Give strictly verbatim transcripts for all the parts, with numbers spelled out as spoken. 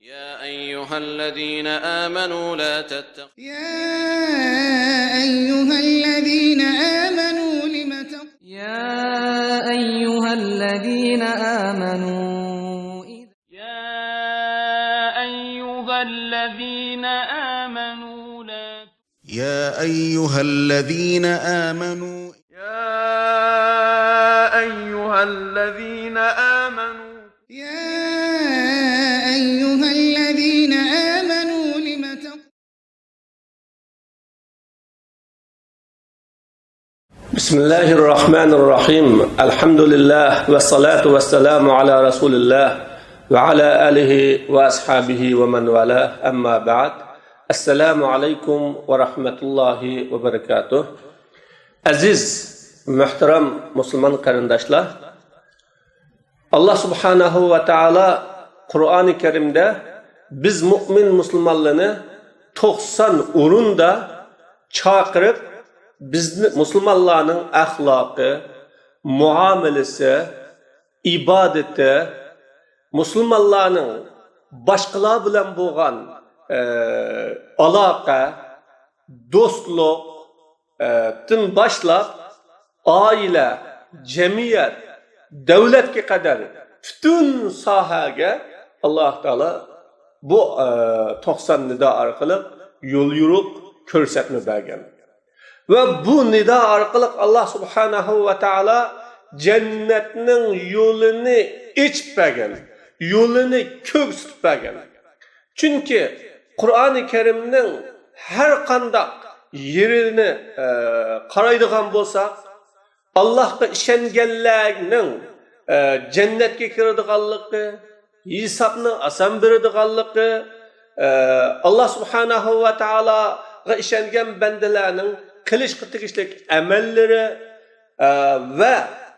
يا أيها الذين آمنوا لا تتخذوا يا أيها الذين آمنوا لم تق- يا أيها الذين آمنوا إذ- يا أيها الذين آمنوا لا يا أيها الذين آمنوا يا أيها الذين آمنوا يا أيها الذين آمنوا لم تق- بسم الله الرحمن الرحيم. الحمد لله والصلاة والسلام على رسول الله وعلى آله وأصحابه ومن والاه. أما بعد. السلام عليكم ورحمة الله وبركاته. ئەزىز، مۆھتەرەم مۇسۇلمان قېرىنداشلار، ئاللا سۇبھانەھۇ ۋە تائالا قۇرئانى كەرىمدە بىز مۇئمىن مۇسۇلمانلارنى توقسان ئورۇندا چاقىرىپ، بىزنى مۇسۇلمانلارنىڭ ئەخلاقى، مۇئامىلىسى، ئىبادىتى، مۇسۇلمانلارنىڭ باشقىلار بىلەن بولغان، ئە، ئالاقە، دوستلۇق، ئە، تىن باشلاپ، ئائىلە، جەمئىيەت، دۆلەتكە قەدەر پۈتۈن ساھەگە ئاللا تائالا بۇ، ئە، توقسان نىدا ئارقىلىق يول يورۇق، كۆرسەتمە بەرگەن. ۋە بۇ نىدا ئارقىلىق ئاللا سۇبھانەھۇ ۋە تائالا جەننەتنىڭ يولىنى ئېچىپ بەرگەن، يولىنى كۆرسىتىپ بەرگەن. چۈنكى قۇرئانى كەرىمنىڭ ھەر قانداق يېرىنى، ئە، قارايدىغان بولساق، ئاللاھقا ئىشەنگەنلەرنىڭ، ئە، جەننەتكە كىرىدىغانلىقى، ھېسابنى ئاسان بېرىدىغانلىقى، ئە، ئاللا سۇبھانەھۇ ۋە تائالاغا ئىشەنگەن بەندىلەرنىڭ قىلىشقا تېگىشلىك ئەمەللىرى، ئە، ۋە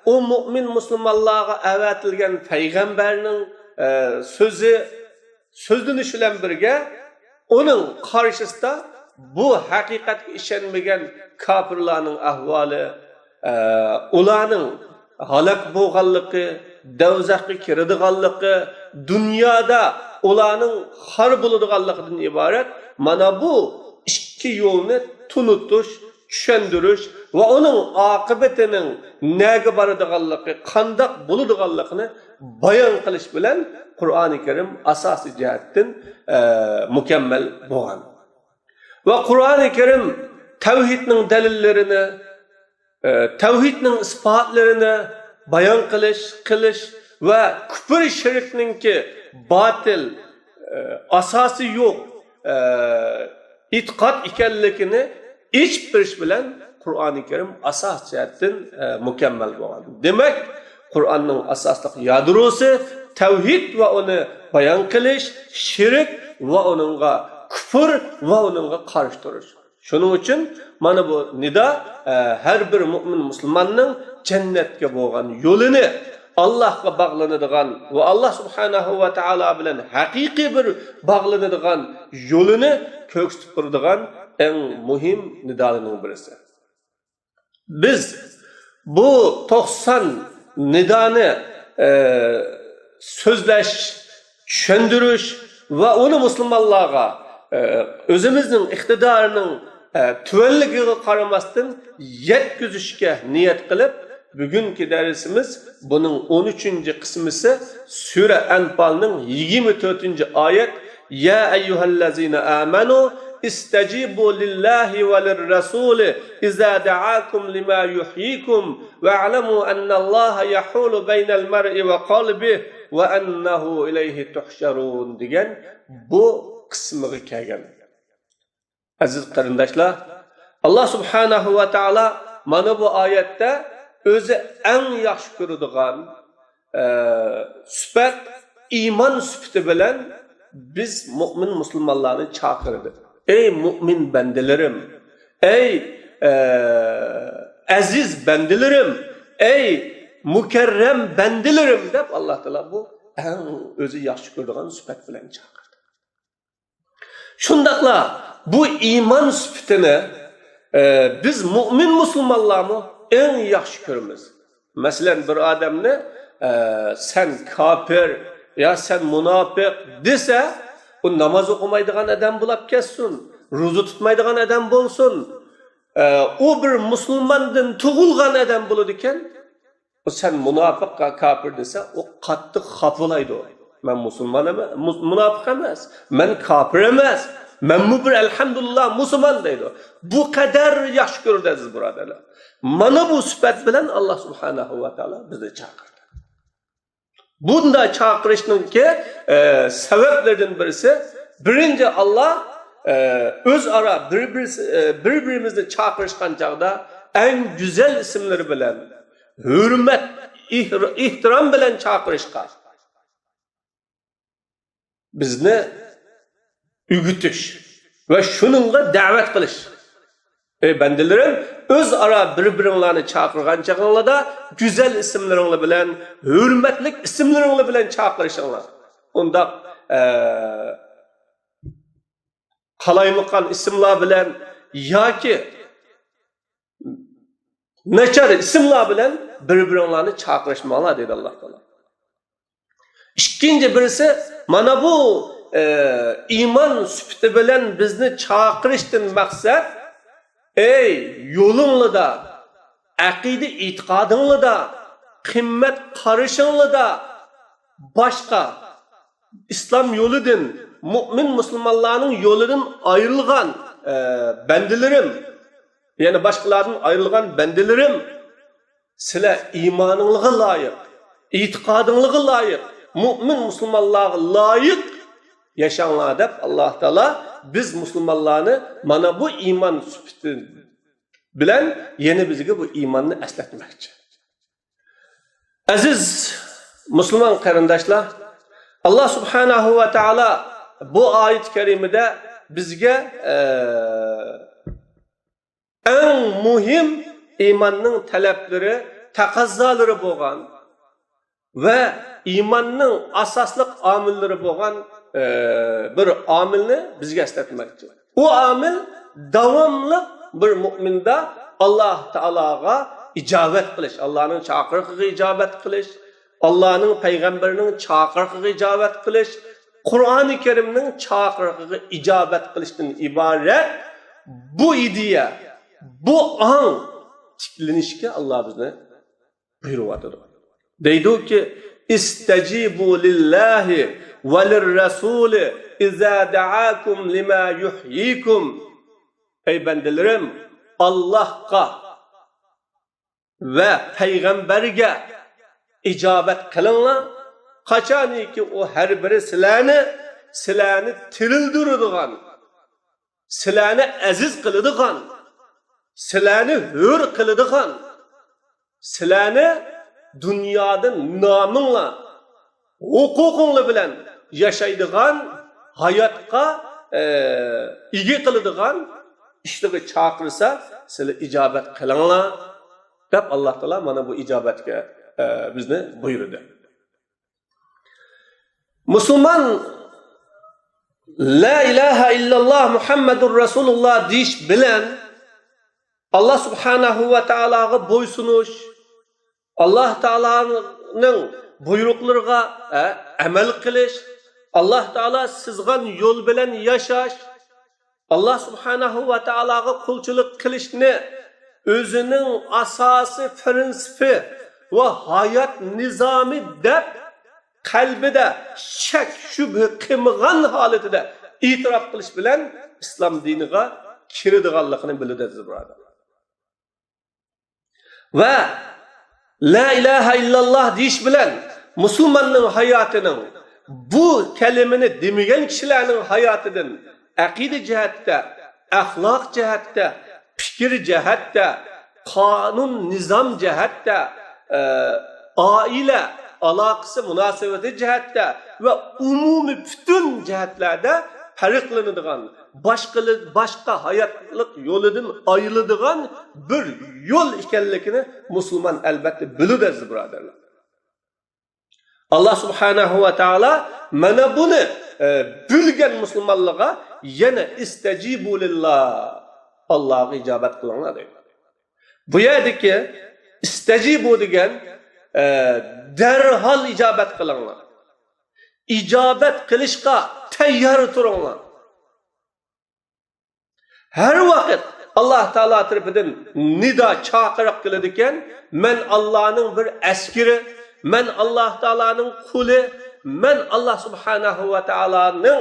ئۇ مۇئمىن مۇسۇلمانلارغا ئەۋەتىلگەن پەيغەمبەرنىڭ، ئە، سۆزى، سۆزلىنىش بىلەن بىرگە، ئۇنىڭ قارشىسىدا بۇ ھەقىقەتكە ئىشەنمىگەن كاپىرلارنىڭ ئەھۋالى، ئە، ئۇلارنىڭ ھالاك بولغانلىقى، دوزاخقا كىرىدىغانلىقى، دۇنيادا ئۇلارنىڭ خار بولىدىغانلىقىدىن ئىبارەت. مانا بۇ ئىككى يولنى تونۇتۇش، چۈشەندۈرۈش ۋە ئۇنىڭ ئاقىۋىتىنىڭ نەگە بارىدىغانلىقى، قانداق بولىدىغانلىقىنى بايان قىلىش بىلەن قۇرئانى كەرىم ئاساسىي جەھەتتىن، ئە، مۇكەممەل بولغان. ۋە قۇرئانى كەرىم تەۋھىدنىڭ دەلىللىرىنى، ئە، تەۋھىدنىڭ ئىسپاتلىرىنى بايان قىلىش، قىلىش ۋە كۇپر شىركنىڭكى باتىل، ئە، ئاساسى يوق، ئە، ئېتىقاد ئىكەنلىكىنى ئېچىپ بېرىش بىلەن قۇرئانى كەرىم ئاساس جەھەتتىن، ئە، مۇكەممەل بولغان. دېمەك، قۇرئاننىڭ ئاساسلىق يادروسى تەۋھىد ۋە ئۇنى بايان قىلىش، شىرك ۋە ئۇنىڭغا كۇپر ۋە ئۇنىڭغا قارشى تۇرۇش. شۇنىڭ ئۈچۈن مانا بۇ نىدا، ئە، ھەر بىر مۇئمىن مۇسۇلماننىڭ جەننەتكە بولغان يولىنى، ئاللاھقا باغلىنىدىغان ۋە ئاللاھ سۇبھانەھۇ ۋە تائالا بىلەن ھەقىقىي بىر باغلىنىدىغان يولىنى كۆرسىتىپ تۇرىدىغان ئەڭ مۇھىم نىدالارنىڭ بىرسى. بىز بۇ توقسان نىدانى، ئە، سۆزلەش، چۈشەندۈرۈش ۋە ئۇنى مۇسۇلمانلارغا، ئە، ئۆزىمىزنىڭ ئىقتىدارىنىڭ، ئە، تۆۋەنلىكىگە قارىماستىن يەتكۈزۈشكە نىيەت قىلىپ، بۈگۈنكى دەرسىمىز بۇنىڭ ئون ئۈچىنچى قىسمىسى، سۈرە ئەنپالنىڭ يىگىرمە تۆتىنچى ئايەت، يا أيها الذين آمنوا استجيبوا لله وللرسول إذا دعاكم لما يحييكم واعلموا أن الله يحول بين المرء وقلبه وأنه إليه تحشرون دېگەن بۇ قىسمىغا كەلگەن. ئەزىز قېرىنداشلار، ئاللا سۇبھانەھۇ ۋە تائالا مانا بۇ ئايەتتە ئۆزى ئەڭ ياخشى كۆرىدىغان، ئە، سۈپەت، ئىمان سۈپىتى بىلەن بىز مۇئمىن مۇسۇلمانلارنى چاقىردى. ئەي مۇئمىن بەندىلىرىم، ئەي، ئە، ئەزىز بەندىلىرىم، ئەي مۇكەررەم بەندىلىرىم دەپ ئاللا تائالا بۇ ئەڭ ئۆزى ياخشى كۆرىدىغان سۈپەت بىلەن چاقىردى. شۇنداقلا بۇ ئىمان سۈپىتىنى، ئە، بىز مۇئمىن مۇسۇلمانلارمۇ ئەڭ ياخشى كۆرىمىز. مەسىلەن، بىر ئادەمنى، ئە، سەن كاپىر يا سەن مۇناپىق دېسە، ئۇ ناماز ئوقۇمايدىغان ئادەم بولاپ كەتسۇن، روزا تۇتمايدىغان ئادەم بولسۇن، ئە، ئۇ بىر مۇسۇلماندىن تۇغۇلغان ئادەم بولىدىكەن. ئۇ سەن مۇناپىق، كاپىر دېسە، ئۇ قاتتىق خاپىلايدۇ. مەن مۇسۇلمان ئەمەس، مۇ-، مۇناپىق ئەمەس، مەن كاپىر ئەمەس، مەنمۇ بىر ئەلھەمدۇلىللا مۇسۇلمان دەيدۇ. بۇ قەدەر ياخشى كۆرىدۇ، ئەزىز بۇرادەرلەر. مانا بۇ سۈپەت بىلەن ئاللا سۇبھانەھۇ ۋە تائالا بىزنى چاقىردى. بۇنداق چاقىرىشنىڭكى، ئە، سەۋەبلىرىدىن بىرسى، بىرىنچى، ئاللا، ئە، ئۆزئارا بىر-، بىرسى، ئە، بىر-بىرىمىزنى چاقىرىشقان چاغدا ئەڭ گۈزەل ئىسىملىرى بىلەن، ھۆرمەت، ئېھ-، ئېھتىرام بىلەن چاقىرىشقا بىزنى ئۆگىتىش ۋە شۇنىڭغا دەۋەت قىلىش. ئەي بەندىلىرىم، ئۆزئارا بىر-بىرىڭلارنى چاقىرغان چېغىڭلاردا گۈزەل ئىسىملىرىڭلار بىلەن، ھۆرمەتلىك ئىسىملىرىڭلار بىلەن چاقىرىشىڭلار. ئۇنداق، ئە، قالايمىقان ئىسىملار بىلەن ياكى ناچار ئىسىملار بىلەن بىر-بىرىڭلارنى چاقىرىشماڭلار، دېدى ئاللا تائالا. ئىككىنچى بىرسى، مانا بۇ، ئە، ئىمان سۈپىتى بىلەن بىزنى چاقىرىشتىن مەقسەت، ئەي يولۇڭلىدا، ئەقىدە ئېتىقادىڭلىدا، قىممەت قارىشىڭلىدا باشقا ئىسلام يولىدىن، مۇئمىن مۇسۇلمانلارنىڭ يولىدىن ئايرىلغان، ئە، بەندىلىرىم، يەنى باشقىلاردىن ئايرىلغان بەندىلىرىم، سىلەر ئىمانىڭلارغا لايىق، ئېتىقادىڭلارغا لايىق، مۇئمىن مۇسۇلمانلارغا لايىق ياشاڭلار دەپ، ئاللا تائالا بىز مۇسۇلمانلارنى مانا بۇ ئىمان سۈپىتى بىلەن يەنە بىزگە بۇ ئىماننى ئەسلەتمەكچى. ئەزىز مۇسۇلمان قېرىنداشلار، ئاللا سۇبھانەھۇ ۋە تائالا بۇ ئايەت كەرىمىدە بىزگە، ئە، ئەڭ مۇھىم ئىماننىڭ تەلەپلىرى، تەقەززالىرى بولغان ۋە ئىماننىڭ ئاساسلىق ئامىللىرى بولغان، ئە، بىر ئامىلنى بىزگە ئەسلەتمەكچى. ئۇ ئامىل داۋاملىق بىر مۇئمىندا ئاللا تائالاغا ئىجابەت قىلىش، ئاللانىڭ چاقىرىقىغا ئىجابەت قىلىش، ئاللانىڭ پەيغەمبىرىنىڭ چاقىرىقىغا ئىجابەت قىلىش، قۇرئانى كەرىمنىڭ چاقىرىقىغا ئىجابەت قىلىشتىن ئىبارەت بۇ ئىدىيە، بۇ ئاڭ تىكلىنىشكە ئاللا بىزنى بۇيرۇۋاتىدۇ. دەيدۇكى، «ئىستەجىبۇ لىللاھى ۋە لىررەسۇلى ئىزا دەئاكۇم لىما يۇھيىكۇم.» ئەي بەندىلىرىم، ئاللاھقا ۋە پەيغەمبەرگە ئىجابەت قىلىڭلار. قاچانكى ئۇ ھەر بىرى سىلەرنى، سىلەرنى تىرىلدۈرىدىغان، سىلەرنى ئەزىز قىلىدىغان، سىلەرنى ھۆر قىلىدىغان، سىلەرنى دۇنيادا نامىڭلار، ھوقۇقۇڭلار بىلەن ياشايدىغان، ھاياتقا، ئە، ئىگە قىلىدىغان ئىشلارغا چاقىرسا، سىلەر ئىجابەت قىلىڭلار، دەپ ئاللا تائالا مانا بۇ ئىجابەتكە، ئە، بىزنى بۇيرۇدى. مۇسۇلمان لا ئىلاھە ئىللاللا مۇھەممەدۇر رەسۇلۇللا دېيىش بىلەن ئاللا سۇبھانەھۇ ۋە تائالاغا بويسۇنۇش، ئاللا تائالانىڭ بۇيرۇقلىرىغا، ئە، ئەمەل قىلىش، ئاللا تائالا سىزغان يول بىلەن ياشاش، ئاللا سۇبھانەھۇ ۋە تائالاغا قۇلچىلىق قىلىشنى ئۆزىنىڭ ئاساسىي پىرىنسىپى ۋە ھايات نىزامى دەپ قەلبىدە شەك، شۈبھە قىلمىغان ھالىتىدە ئېتىراپ قىلىش بىلەن ئىسلام دىنىغا كىرىدىغانلىقىنى بىلىدۇ، ئەزىز بۇرادەرلەر. ۋە لا ئىلاھە ئىللاللا دېيىش بىلەن مۇسۇلماننىڭ ھاياتىنىڭ، بۇ كەلىمىنى دېمىگەن كىشىلەرنىڭ ھاياتىدىن ئەقىدە جەھەتتە، ئەخلاق جەھەتتە، پىكىر جەھەتتە، قانۇن نىزام جەھەتتە، ئە، ئائىلە ئالاقىسى مۇناسىۋىتى جەھەتتە ۋە ئومۇمىي پۈتۈن جەھەتلەردە پەرقلىنىدىغان، باشقىلى-، باشقا ھاياتلىق يولىدىن ئايرىلىدىغان بىر يول ئىكەنلىكىنى مۇسۇلمان ئەلۋەتتە بىلىدۇ، ئەزىز بۇرادەرلەر. ئاللا سۇبھانەھۇ ۋە تائالا مانا بۇنى، ئە، بىلگەن مۇسۇلمانلارغا يەنە ئىستەجىبۇ لىللا، ئاللاغا ئىجابەت قىلىڭلار دەيدۇ. بۇ يەردىكى ئىستەجىبۇ دېگەن، ئە، دەرھال ئىجابەت قىلىڭلار. ئىجابەت قىلىشقا تەييار تۇرۇڭلار. ھەر ۋاقىت ئاللاھ تائالا تەرىپىدىن نىدا، چاقىرىق كېلىدىكەن، مەن ئاللاھنىڭ بىر ئەسكىرى، مەن ئاللاھ تائالانىڭ قۇلى، مەن ئاللاھ سۇبھانەھۇ ۋە تائالانىڭ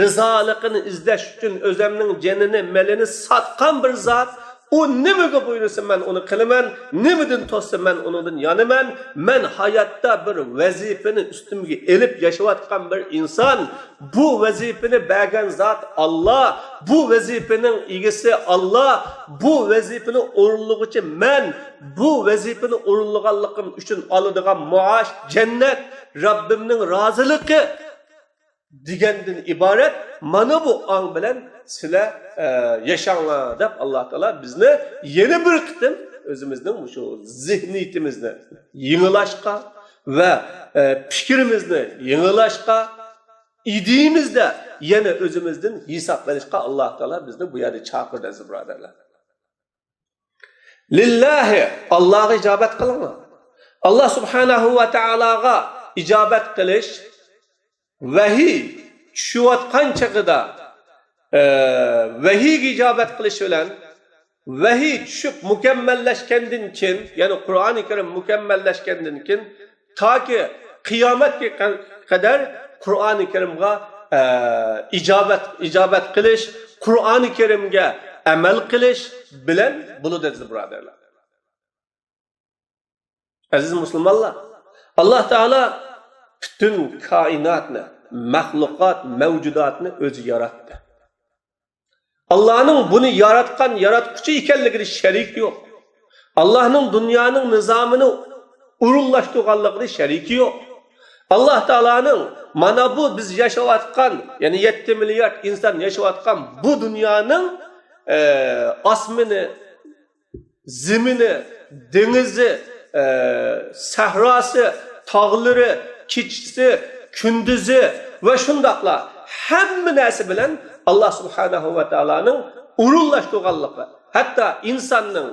رىزالىقىنى ئىزدەش ئۈچۈن ئۆزەمنىڭ جېنىنى، مېلىنى ساتقان بىر زات. ئۇ نېمىگە بۇيرۇسا، مەن ئۇنى قىلىمەن، نېمىدىن توسسا، مەن ئۇنىڭدىن يانىمەن. مەن ھاياتتا بىر ۋەزىپىنى ئۈستۈمگە ئېلىپ ياشاۋاتقان بىر ئىنسان. بۇ ۋەزىپىنى بەرگەن زات ئاللاھ، بۇ ۋەزىپىنىڭ ئىگىسى ئاللاھ، بۇ ۋەزىپىنى ئورۇنلىغۇچى مەن، بۇ ۋەزىپىنى ئورۇنلىغانلىقىم ئۈچۈن ئالىدىغان مائاش جەننەت، رەببىمنىڭ رازىلىقى دېگەندىن ئىبارەت. مانا بۇ ئاڭ بىلەن سىلەر، ئە، ياشاڭلار دەپ ئاللاھ تائالا بىزنى يەنە بىر قېتىم ئۆزىمىزنىڭ مۇشۇ زېھنىيىتىمىزنى يېڭىلاشقا ۋە، ئە، پىكرىمىزنى يېڭىلاشقا، ئىدىيىمىزدە يەنە ئۆزىمىزدىن ھېسابلىنىشقا ئاللاھ تائالا بىزنى بۇ يەردە چاقىردى، ئەزىز بۇرادەرلەر. لىللاھى، ئاللاھقا ئىجابەت قىلىڭلار. ئاللاھ سۇبھانەھۇ ۋە تائالاغا ئىجابەت قىلىش، ۋەھىي چۈشۈۋاتقان چېغىدا، ئە، ۋەھىيگە ئىجابەت قىلىش بىلەن، ۋەھىي چۈشۈپ مۇكەممەللەشكەندىن كېيىن، يەنى قۇرئانى كەرىم مۇكەممەللەشكەندىن كېيىن، تاكى قىيامەتكە قە-، قەدەر قۇرئانى كەرىمغا، ئە، ئىجابەت، ئىجابەت قىلىش، قۇرئانى كەرىمگە ئەمەل قىلىش بىلەن بولىدۇ، ئەزىز بۇرادەرلەر. ئەزىز مۇسۇلمانلار، ئاللاھ تائالا پۈتۈن كائىناتنى، مەخلۇقات، مەۋجۇداتنى ئۆزى ياراتتى. ئاللاھنىڭ بۇنى ياراتقان ياراتقۇچى ئىكەنلىكىدە شەرىكى يوق. ئاللاھنىڭ دۇنيانىڭ نىزامىنى ئورۇنلاشتۇرغانلىقىدا شەرىكى يوق. ئاللاھ تائالانىڭ مانا بۇ بىز ياشاۋاتقان، يەنى يەتتە مىليارد ئىنسان ياشاۋاتقان بۇ دۇنيانىڭ، ئە، ئاسمىنى، زېمىنى، دېڭىزى، ئە، سەھراسى، تاغلىرى، كېچىسى، كۈندۈزى ۋە شۇنداقلا ھەممە نەرسە بىلەن ئاللاھ سۇبھانەھۇ ۋە تائالانىڭ ئورۇنلاشتۇرغانلىقى، ھەتتا ئىنساننىڭ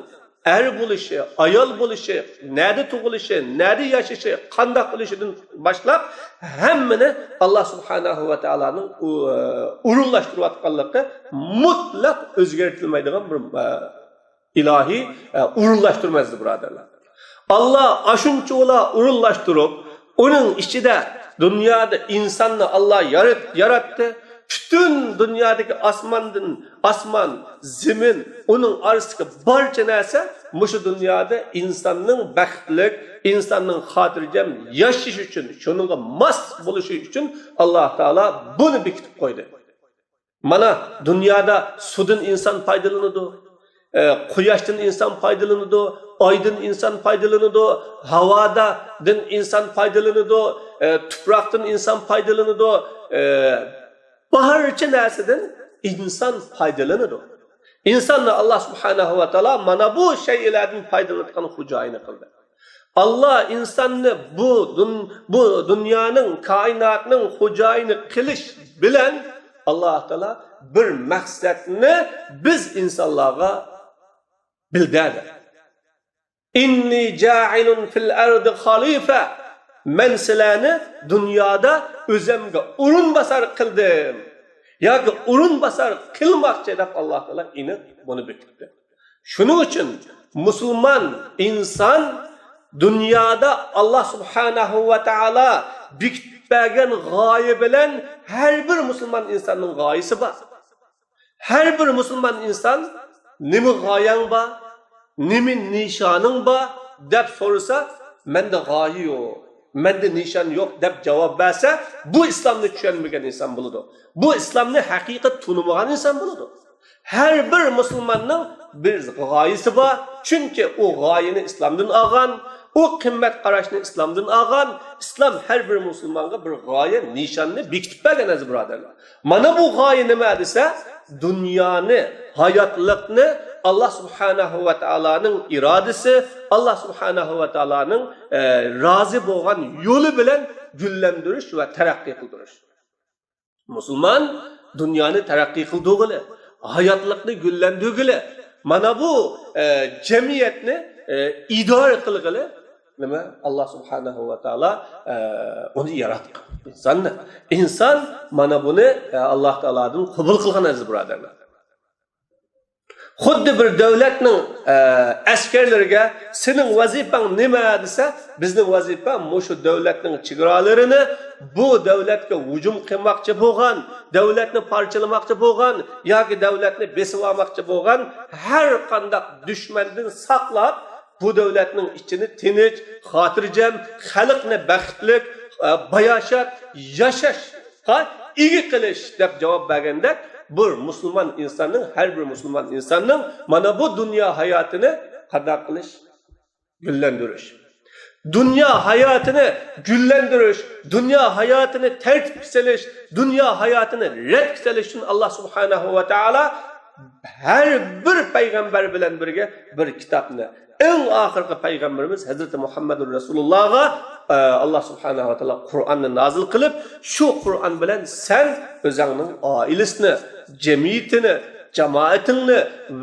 ئەر بولۇشى، ئايال بولۇشى، نەدە تۇغۇلۇشى، نەدە ياشىشى، قانداق بولۇشىدىن باشلاپ ھەممىنى ئاللاھ سۇبھانەھۇ ۋە تائالانىڭ ئۇ-، ئورۇنلاشتۇرۇۋاتقانلىقى مۇتلەق ئۆزگەرتىلمەيدىغان بىر، ئە، ئىلاھىي، ئە، ئورۇنلاشتۇرما، ئەزىز بۇرادەرلەر. ئاللاھ ئاشۇنچىۋالا ئورۇنلاشتۇرۇپ، ئۇنىڭ ئىچىدە دۇنيادا ئىنساننى ئاللاھ يارات-، ياراتتى. پۈتۈن دۇنيادىكى ئاسماندىن، ئاسمان، زېمىن، ئۇنىڭ ئارىسىدىكى بارچە نەرسە مۇشۇ دۇنيادا ئىنساننىڭ بەختلىك، ئىنساننىڭ خاتىرجەم ياشىشى ئۈچۈن، شۇنىڭغا ماس بولۇشى ئۈچۈن ئاللاھ تائالا بۇنى بېكىتىپ قويدى. مانا، دۇنيادا سۇدىن ئىنسان پايدىلىنىدۇ، ئە، قۇياشتىن ئىنسان پايدىلىنىدۇ، ئايدىن ئىنسان پايدىلىنىدۇ، ھاۋادىن ئىنسان پايدىلىنىدۇ، ئە، تۇپراقتىن ئىنسان پايدىلىنىدۇ، ئە، بارچە نەرسىدىن ئىنسان پايدىلىنىدۇ. ئىنساننى ئاللاھ سۇبھانەھۇ ۋە تائالا مانا بۇ شەيئىلەردىن پايدىلىنىدىغان خوجايىنى قىلدى. ئاللاھ ئىنساننى بۇ دۇن-، بۇ دۇنيانىڭ، كائىناتنىڭ خوجايىنى قىلىش بىلەن ئاللاھ تائالا بىر مەقسەتنى بىز ئىنسانلارغا بىلدۈردى. «ئىننى جائىلۇن فىل ئەردى خەلىفە.» مەن سىلەرنى دۇنيادا ئۆزەمگە ئورۇنباسار قىلدىم ياكى ئورۇنباسار قىلماقچى دەپ ئاللاھ تائالا ئېنىق بۇنى بېكىتتى. شۇنىڭ ئۈچۈن مۇسۇلمان ئىنسان دۇنيادا ئاللاھ سۇبھانەھۇ ۋە تائالا بېكىتىپ بەرگەن غايە بىلەن ھەر بىر مۇسۇلمان ئىنساننىڭ غايىسى بار. ھەر بىر مۇسۇلمان ئىنسان، «نېمە غايەڭ بار؟ نېمە نىشانىڭ بار؟» دەپ سورىسا، «مەندە غايە يوق، مەندە نىشان يوق» دەپ جاۋاب بەرسە، بۇ ئىسلامنى چۈشەنمىگەن ئىنسان بولىدۇ. بۇ ئىسلامنى ھەقىقىي تونۇمىغان ئىنسان بولىدۇ. ھەر بىر مۇسۇلماننىڭ بىر غايىسى بار، چۈنكى ئۇ غايىنى ئىسلامدىن ئالغان، ئۇ قىممەت قاراشنى ئىسلامدىن ئالغان. ئىسلام ھەر بىر مۇسۇلمانغا بىر غايە، نىشاننى بېكىتىپ بەرگەن، ئەزىز بۇرادەرلەر. مانا بۇ غايە نېمە دېسە، دۇنيانى، ھاياتلىقنى ئاللاھ سۇبھانەھۇ ۋە تائالانىڭ ئىرادىسى، ئاللاھ سۇبھانەھۇ ۋە تائالانىڭ، ئە، رازى بولغان يولى بىلەن گۈللەندۈرۈش ۋە تەرەققىي قىلدۇرۇش. مۇسۇلمان دۇنيانى تەرەققىي قىلدۇرغىلى، ھاياتلىقنى گۈللەندۈرگىلى، مانا بۇ، ئە، جەمئىيەتنى، ئە، ئىدارە قىلغىلى نېمە؟ ئاللا سۇبھانەھۇ ۋە تائالا، ئە، ئۇنى ياراتقان ئىنساننى. ئىنسان مانا بۇنى، ئە، ئاللا تائالادىن قوبۇل قىلغان، ئەزىز بۇرادەرلەر. خۇددى بىر دۆلەتنىڭ، ئە، ئەسكەرلىرىگە، «سېنىڭ ۋەزىپەڭ نېمە؟» دېسە، بىزنىڭ ۋەزىپە مۇشۇ دۆلەتنىڭ چېگرالىرىنى، بۇ دۆلەتكە ھۇجۇم قىلماقچى بولغان، دۆلەتنى پارچىلىماقچى بولغان ياكى دۆلەتنى بېسىۋالماقچى بولغان ھەر قانداق دۈشمەندىن ساقلاپ، بۇ دۆلەتنىڭ ئىچىنى تىنچ، خاتىرجەم، خەلقنى بەختلىك، ئە، باياشات ياشاشقا ئىگە قىلىش دەپ جاۋاب بەرگەندەك، بىر مۇسۇلمان ئىنساننىڭ، ھەر بىر مۇسۇلمان ئىنساننىڭ مانا بۇ دۇنيا ھاياتىنى قانداق قىلىش؟ گۈللەندۈرۈش. دۇنيا ھاياتىنى گۈللەندۈرۈش، دۇنيا ھاياتىنى تەرتىپكە سېلىش، دۇنيا ھاياتىنى رەتكە سېلىش ئۈچۈن ئاللا سۇبھانەھۇ ۋە تائالا ھەر بىر پەيغەمبەر بىلەن بىرگە بىر كىتابنى، ئەڭ ئاخىرقى پەيغەمبىرىمىز ھەزرىتى مۇھەممەدۇر رەسۇلۇللاغا، ئە، ئاللا سۇبھانەھۇ ۋە تائالا قۇرئاننى نازىل قىلىپ، شۇ قۇرئان بىلەن سەن ئۆزۈڭنىڭ ئائىلىسىنى، جەمئىيىتىنى، جامائىتىڭنى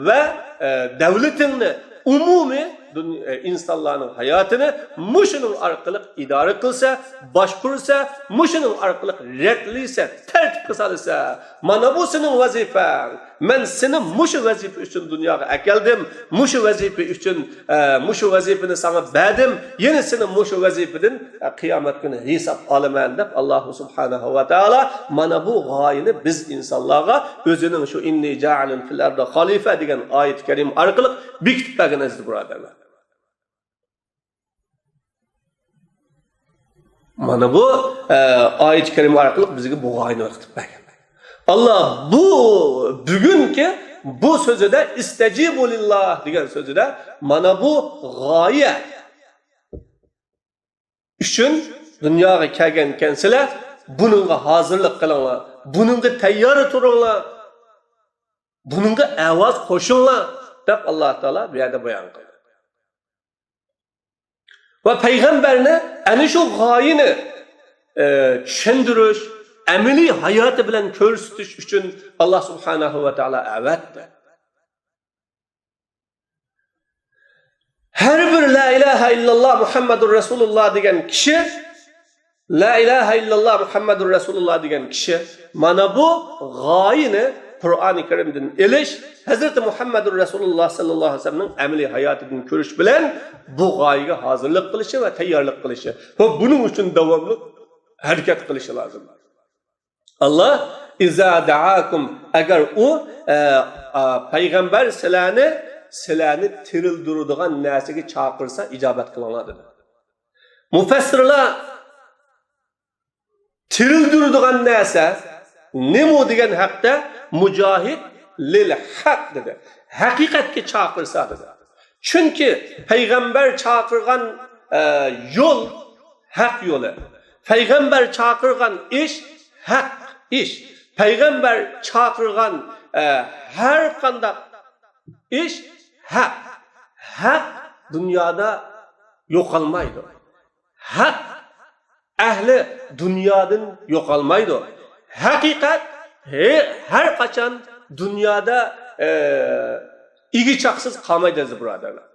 ۋە، ئە، دەۋلىتىڭنى، ئومۇمىي دۇن-، ئە، ئىنسانلارنىڭ ھاياتىنى مۇشۇنىڭ ئارقىلىق ئىدارە قىلسا، باشقۇرسا، مۇشۇنىڭ ئارقىلىق رەتلىسە، تەرتىپكە سالسا، مانا بۇ سېنىڭ ۋەزىپەڭ. مەن سېنى مۇشۇ ۋەزىپە ئۈچۈن دۇنياغا ئەكەلدىم، مۇشۇ ۋەزىپە ئۈچۈن، ئە، مۇشۇ ۋەزىپىنى ساڭا بەردىم، يەنە سېنى مۇشۇ ۋەزىپىدىن، ئە، قىيامەت كۈنى ھېساب ئالىمەن دەپ، ئاللا سۇبھانەھۇ ۋە تائالا مانا بۇ غايىنى بىز ئىنسانلارغا ئۆزىنىڭ شۇ «ئىننى جائىلۇن فىل ئەرزى خەلىفە» دېگەن ئايەت كەرىمە ئارقىلىق بېكىتىپ بەرگەن، ئەزىز بۇرادەرلەر. مانا بۇ، ئە، ئايەت كەرىمە ئارقىلىق بىزگە بۇ غايىنى بېكىتىپ بەرگەن. ئاللا بۇ بۈگۈنكى بۇ سۆزىدە، «ئىستەجىبۇ لىللا» دېگەن سۆزىدە مانا بۇ غايە ئۈچۈن دۇنياغا كەلگەنكەنسىلەر، بۇنىڭغا ھازىرلىق قىلىڭلار، بۇنىڭغا تەييار تۇرۇڭلار، بۇنىڭغا ئاۋاز قوشۇڭلار، دەپ ئاللا تائالا بۇ يەردە بايان قىلدى. ۋە پەيغەمبەرنى ئەنە شۇ غايىنى، ئە، چۈشەندۈرۈش، ئەمەلىي ھاياتى بىلەن كۆرسىتىش ئۈچۈن ئاللا سۇبھانەھۇ ۋە تائالا ئەۋەتتى. ھەر بىر «لا ئىلاھە ئىللاللا مۇھەممەدۇر رەسۇلۇللا» دېگەن كىشى، «لا ئىلاھە ئىللاللا مۇھەممەدۇر رەسۇلۇللا» دېگەن كىشى مانا بۇ غايىنى قۇرئانى كەرىمدىن ئېلىش، ھەزرىتى مۇھەممەدۇر رەسۇلۇللا ساللاللاھۇ ئەلەيھى ۋەسەللەمنىڭ ئەمەلىي ھاياتىدىن كۆرۈش بىلەن بۇ غايىگە ھازىرلىق قىلىشى ۋە تەييارلىق قىلىشى ۋە بۇنىڭ ئۈچۈن داۋاملىق ھەرىكەت قىلىشى لازىم. ئاللا، «ئىزا دەئاكۇم»، ئەگەر ئۇ، ئە، ئە، پەيغەمبەر سىلەرنى، سىلەرنى تىرىلدۈرىدىغان نەرسىگە چاقىرسا، ئىجابەت قىلىڭلار، دېدى. مۇپەسسىرلار تىرىلدۈرىدىغان نەرسە نېمە دېگەن ھەقتە مۇجاھىد «لىل ھەق» دېدى. ھەقىقەتكە چاقىرسا، دېدى. چۈنكى پەيغەمبەر چاقىرغان، ئە، يول ھەق يولى. پەيغەمبەر چاقىرغان ئىش ھەق ئىش. پەيغەمبەر چاقىرغان، ئە، ھەر قانداق ئىش ھەق. ھەق دۇنيادا يوقالمايدۇ. ھەق ئەھلى دۇنيادىن يوقالمايدۇ. ھەقىقەت ھە-، ھەر قاچان دۇنيادا، ئە، ئىگە چاقسىز قالمايدۇ، ئەزىز بۇرادەرلەر.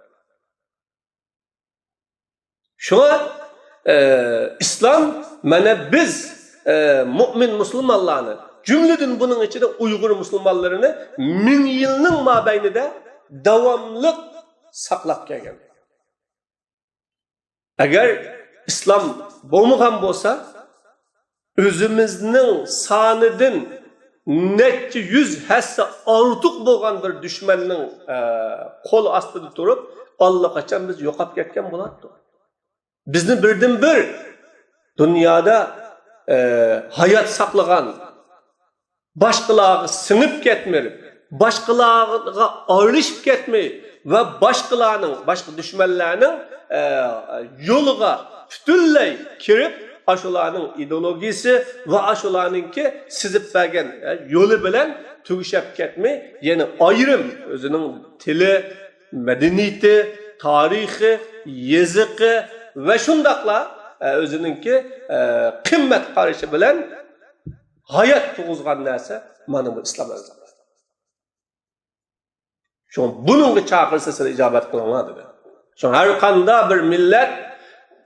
شۇڭا، ئە، ئىسلام، مانا بىز، ئە، مۇئمىن مۇسۇلمانلارنى، جۈملىدىن بۇنىڭ ئىچىدە ئۇيغۇر مۇسۇلمانلىرىنى مىڭ يىلنىڭ مابەينىدە داۋاملىق ساقلاپ كەلگەن. ئەگەر ئىسلام بولمىغان بولسا، ئۆزىمىزنىڭ سانىدىن نەچچە يۈز ھەسسە ئارتۇق بولغان بىر دۈشمەننىڭ، ئە، قول ئاستىدا تۇرۇپ، ئاللىقاچان بىز يوقاپ كەتكەن بولاتتۇق. بىزنى بىردىنبىر دۇنيادا، ئە، ھايات ساقلىغان، باشقىلارغا سىڭىپ كەتمەي، باشقىلارغا ئارىلىشىپ كەتمەي ۋە باشقىلارنىڭ، باشقا دۈشمەنلەرنىڭ، ئە، يولىغا پۈتۈنلەي كىرىپ، ئاشۇلارنىڭ ئىدېئولوگىيىسى ۋە ئاشۇلارنىڭكى سىزىپ بەرگەن، ئە، يولى بىلەن تۈگىشەپ كەتمەي، يەنە ئايرىم ئۆزىنىڭ تىلى، مەدەنىيىتى، تارىخى، يېزىقى ۋە شۇنداقلا، ئە، ئۆزىنىڭكى، ئە، قىممەت قارىشى بىلەن ھايات تۇرغۇزغان نەرسە مانا بۇ ئىسلام ئەزىزلەر. شۇڭا بۇنىڭغا چاقىرسا سىلەر ئىجابەت قىلىڭلار دېدى. شۇڭا ھەر قانداق بىر مىللەت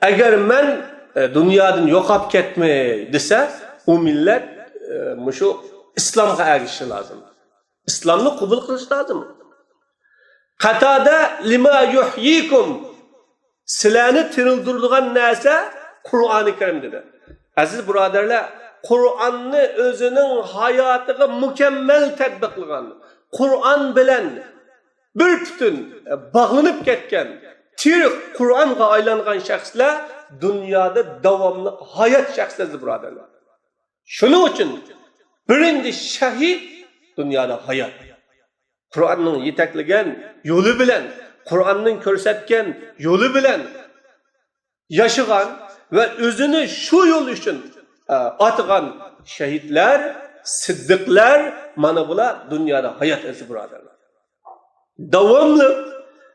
ئەگەر مەن، ئە، دۇنيادىن يوقاپ كەتمەي دېسە، ئۇ مىللەت، ئە، مۇشۇ ئىسلامغا ئەگىشىشى لازىم. ئىسلامنى قوبۇل قىلىشى لازىم. قاتادە لىما يۇھيىكۇم، سىلەرنى تىرىلدۈرىدىغان نەرسە قۇرئانى كەرىم دېدى. ئەزىز بۇرادەرلەر، قۇرئاننى ئۆزىنىڭ ھاياتىغا مۇكەممەل تەتبىقلىغان، قۇرئان بىلەن بىر پۈتۈن باغلىنىپ كەتكەن، تىرىك قۇرئانغا ئايلانغان شەخسلەر دۇنيادا داۋاملىق ھايات شەخسلەر، ئەزىز بۇرادەرلەر. شۇنىڭ ئۈچۈن بىرىنچى شەھىت دۇنيادا ھايات. قۇرئاننىڭ يېتەكلىگەن يولى بىلەن، قۇرئاننىڭ كۆرسەتكەن يولى بىلەن ياشىغان ۋە ئۆزىنى شۇ يول ئۈچۈن، ئە، ئاتىغان شەھىدلەر، سىددىقلار، مانا بۇلار دۇنيادا ھايات، ئەزىز بۇرادەرلەر. داۋاملىق،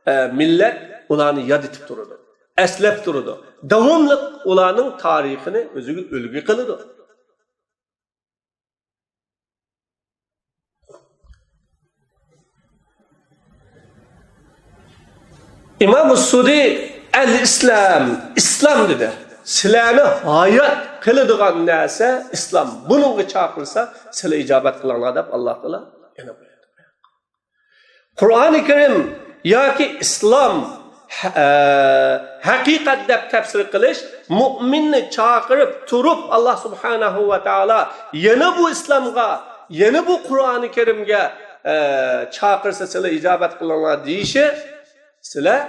ئە، مىللەت ئۇلارنى ياد ئېتىپ تۇرىدۇ، ئەسلەپ تۇرىدۇ. داۋاملىق ئۇلارنىڭ تارىخىنى ئۆزىگە ئۈلگە قىلىدۇ. ئىمام سۇدى ئەل ئىسلام، ئىسلام دېدى. سىلەرنى ھايات قىلىدىغان نەرسە ئىسلام. بۇنىڭغا چاقىرسا، سىلەر ئىجابەت قىلىڭلار دەپ ئاللا تائالا يەنە بۇيرۇدى. قۇرئانى كەرىم ياكى ئىسلام، ھە-، ھەقىقەت دەپ تەپسىر قىلىش، مۇئمىننى چاقىرىپ تۇرۇپ، ئاللا سۇبھانەھۇ ۋە تائالا يەنە بۇ ئىسلامغا، يەنە بۇ قۇرئانى كەرىمگە، ئە، چاقىرسا، سىلەر ئىجابەت قىلىڭلار دېيىشى، سىلەر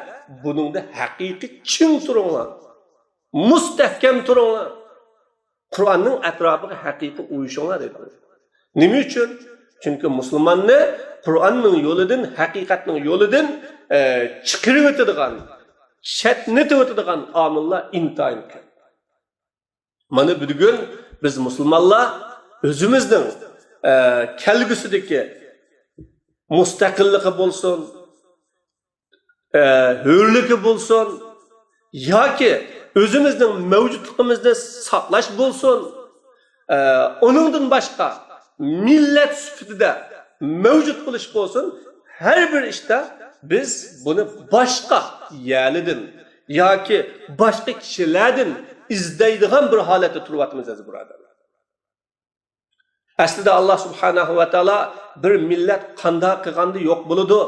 بۇنىڭدا ھەقىقىي چىڭ تۇرۇڭلار، مۇستەھكەم تۇرۇڭلار. قۇرئاننىڭ ئەتراپىغا ھەقىقىي ئۇيۇشۇڭلار دەيدۇ. نېمە ئۈچۈن؟ چۈنكى مۇسۇلماننى قۇرئاننىڭ يولىدىن، ھەقىقەتنىڭ يولىدىن، ئە، چىقىرىۋېتىدىغان، چەتنىتىۋېتىدىغان ئامىللار ئىنتايىن كۆپ. مانا بۈگۈن بىز مۇسۇلمانلار ئۆزىمىزنىڭ، ئە، كەلگۈسىدىكى مۇستەقىللىقى بولسۇن، ئە، ھۆرلۈكى بولسۇن ياكى ئۆزىمىزنىڭ مەۋجۇتلۇقىمىزنى ساقلاش بولسۇن، ئە، ئۇنىڭدىن باشقا مىللەت سۈپىتىدە مەۋجۇت بولۇش بولسۇن، ھەر بىر ئىشتا بىز بۇنى باشقا يەرلىدىن ياكى باشقا كىشىلەردىن ئىزدەيدىغان بىر ھالەتتە تۇرۇۋاتىمىز، ئەزىز بۇرادەرلەر. ئەسلىدە ئاللا سۇبھانەھۇ ۋە تائالا بىر مىللەت قانداق قىلغاندا يوق بولىدۇ،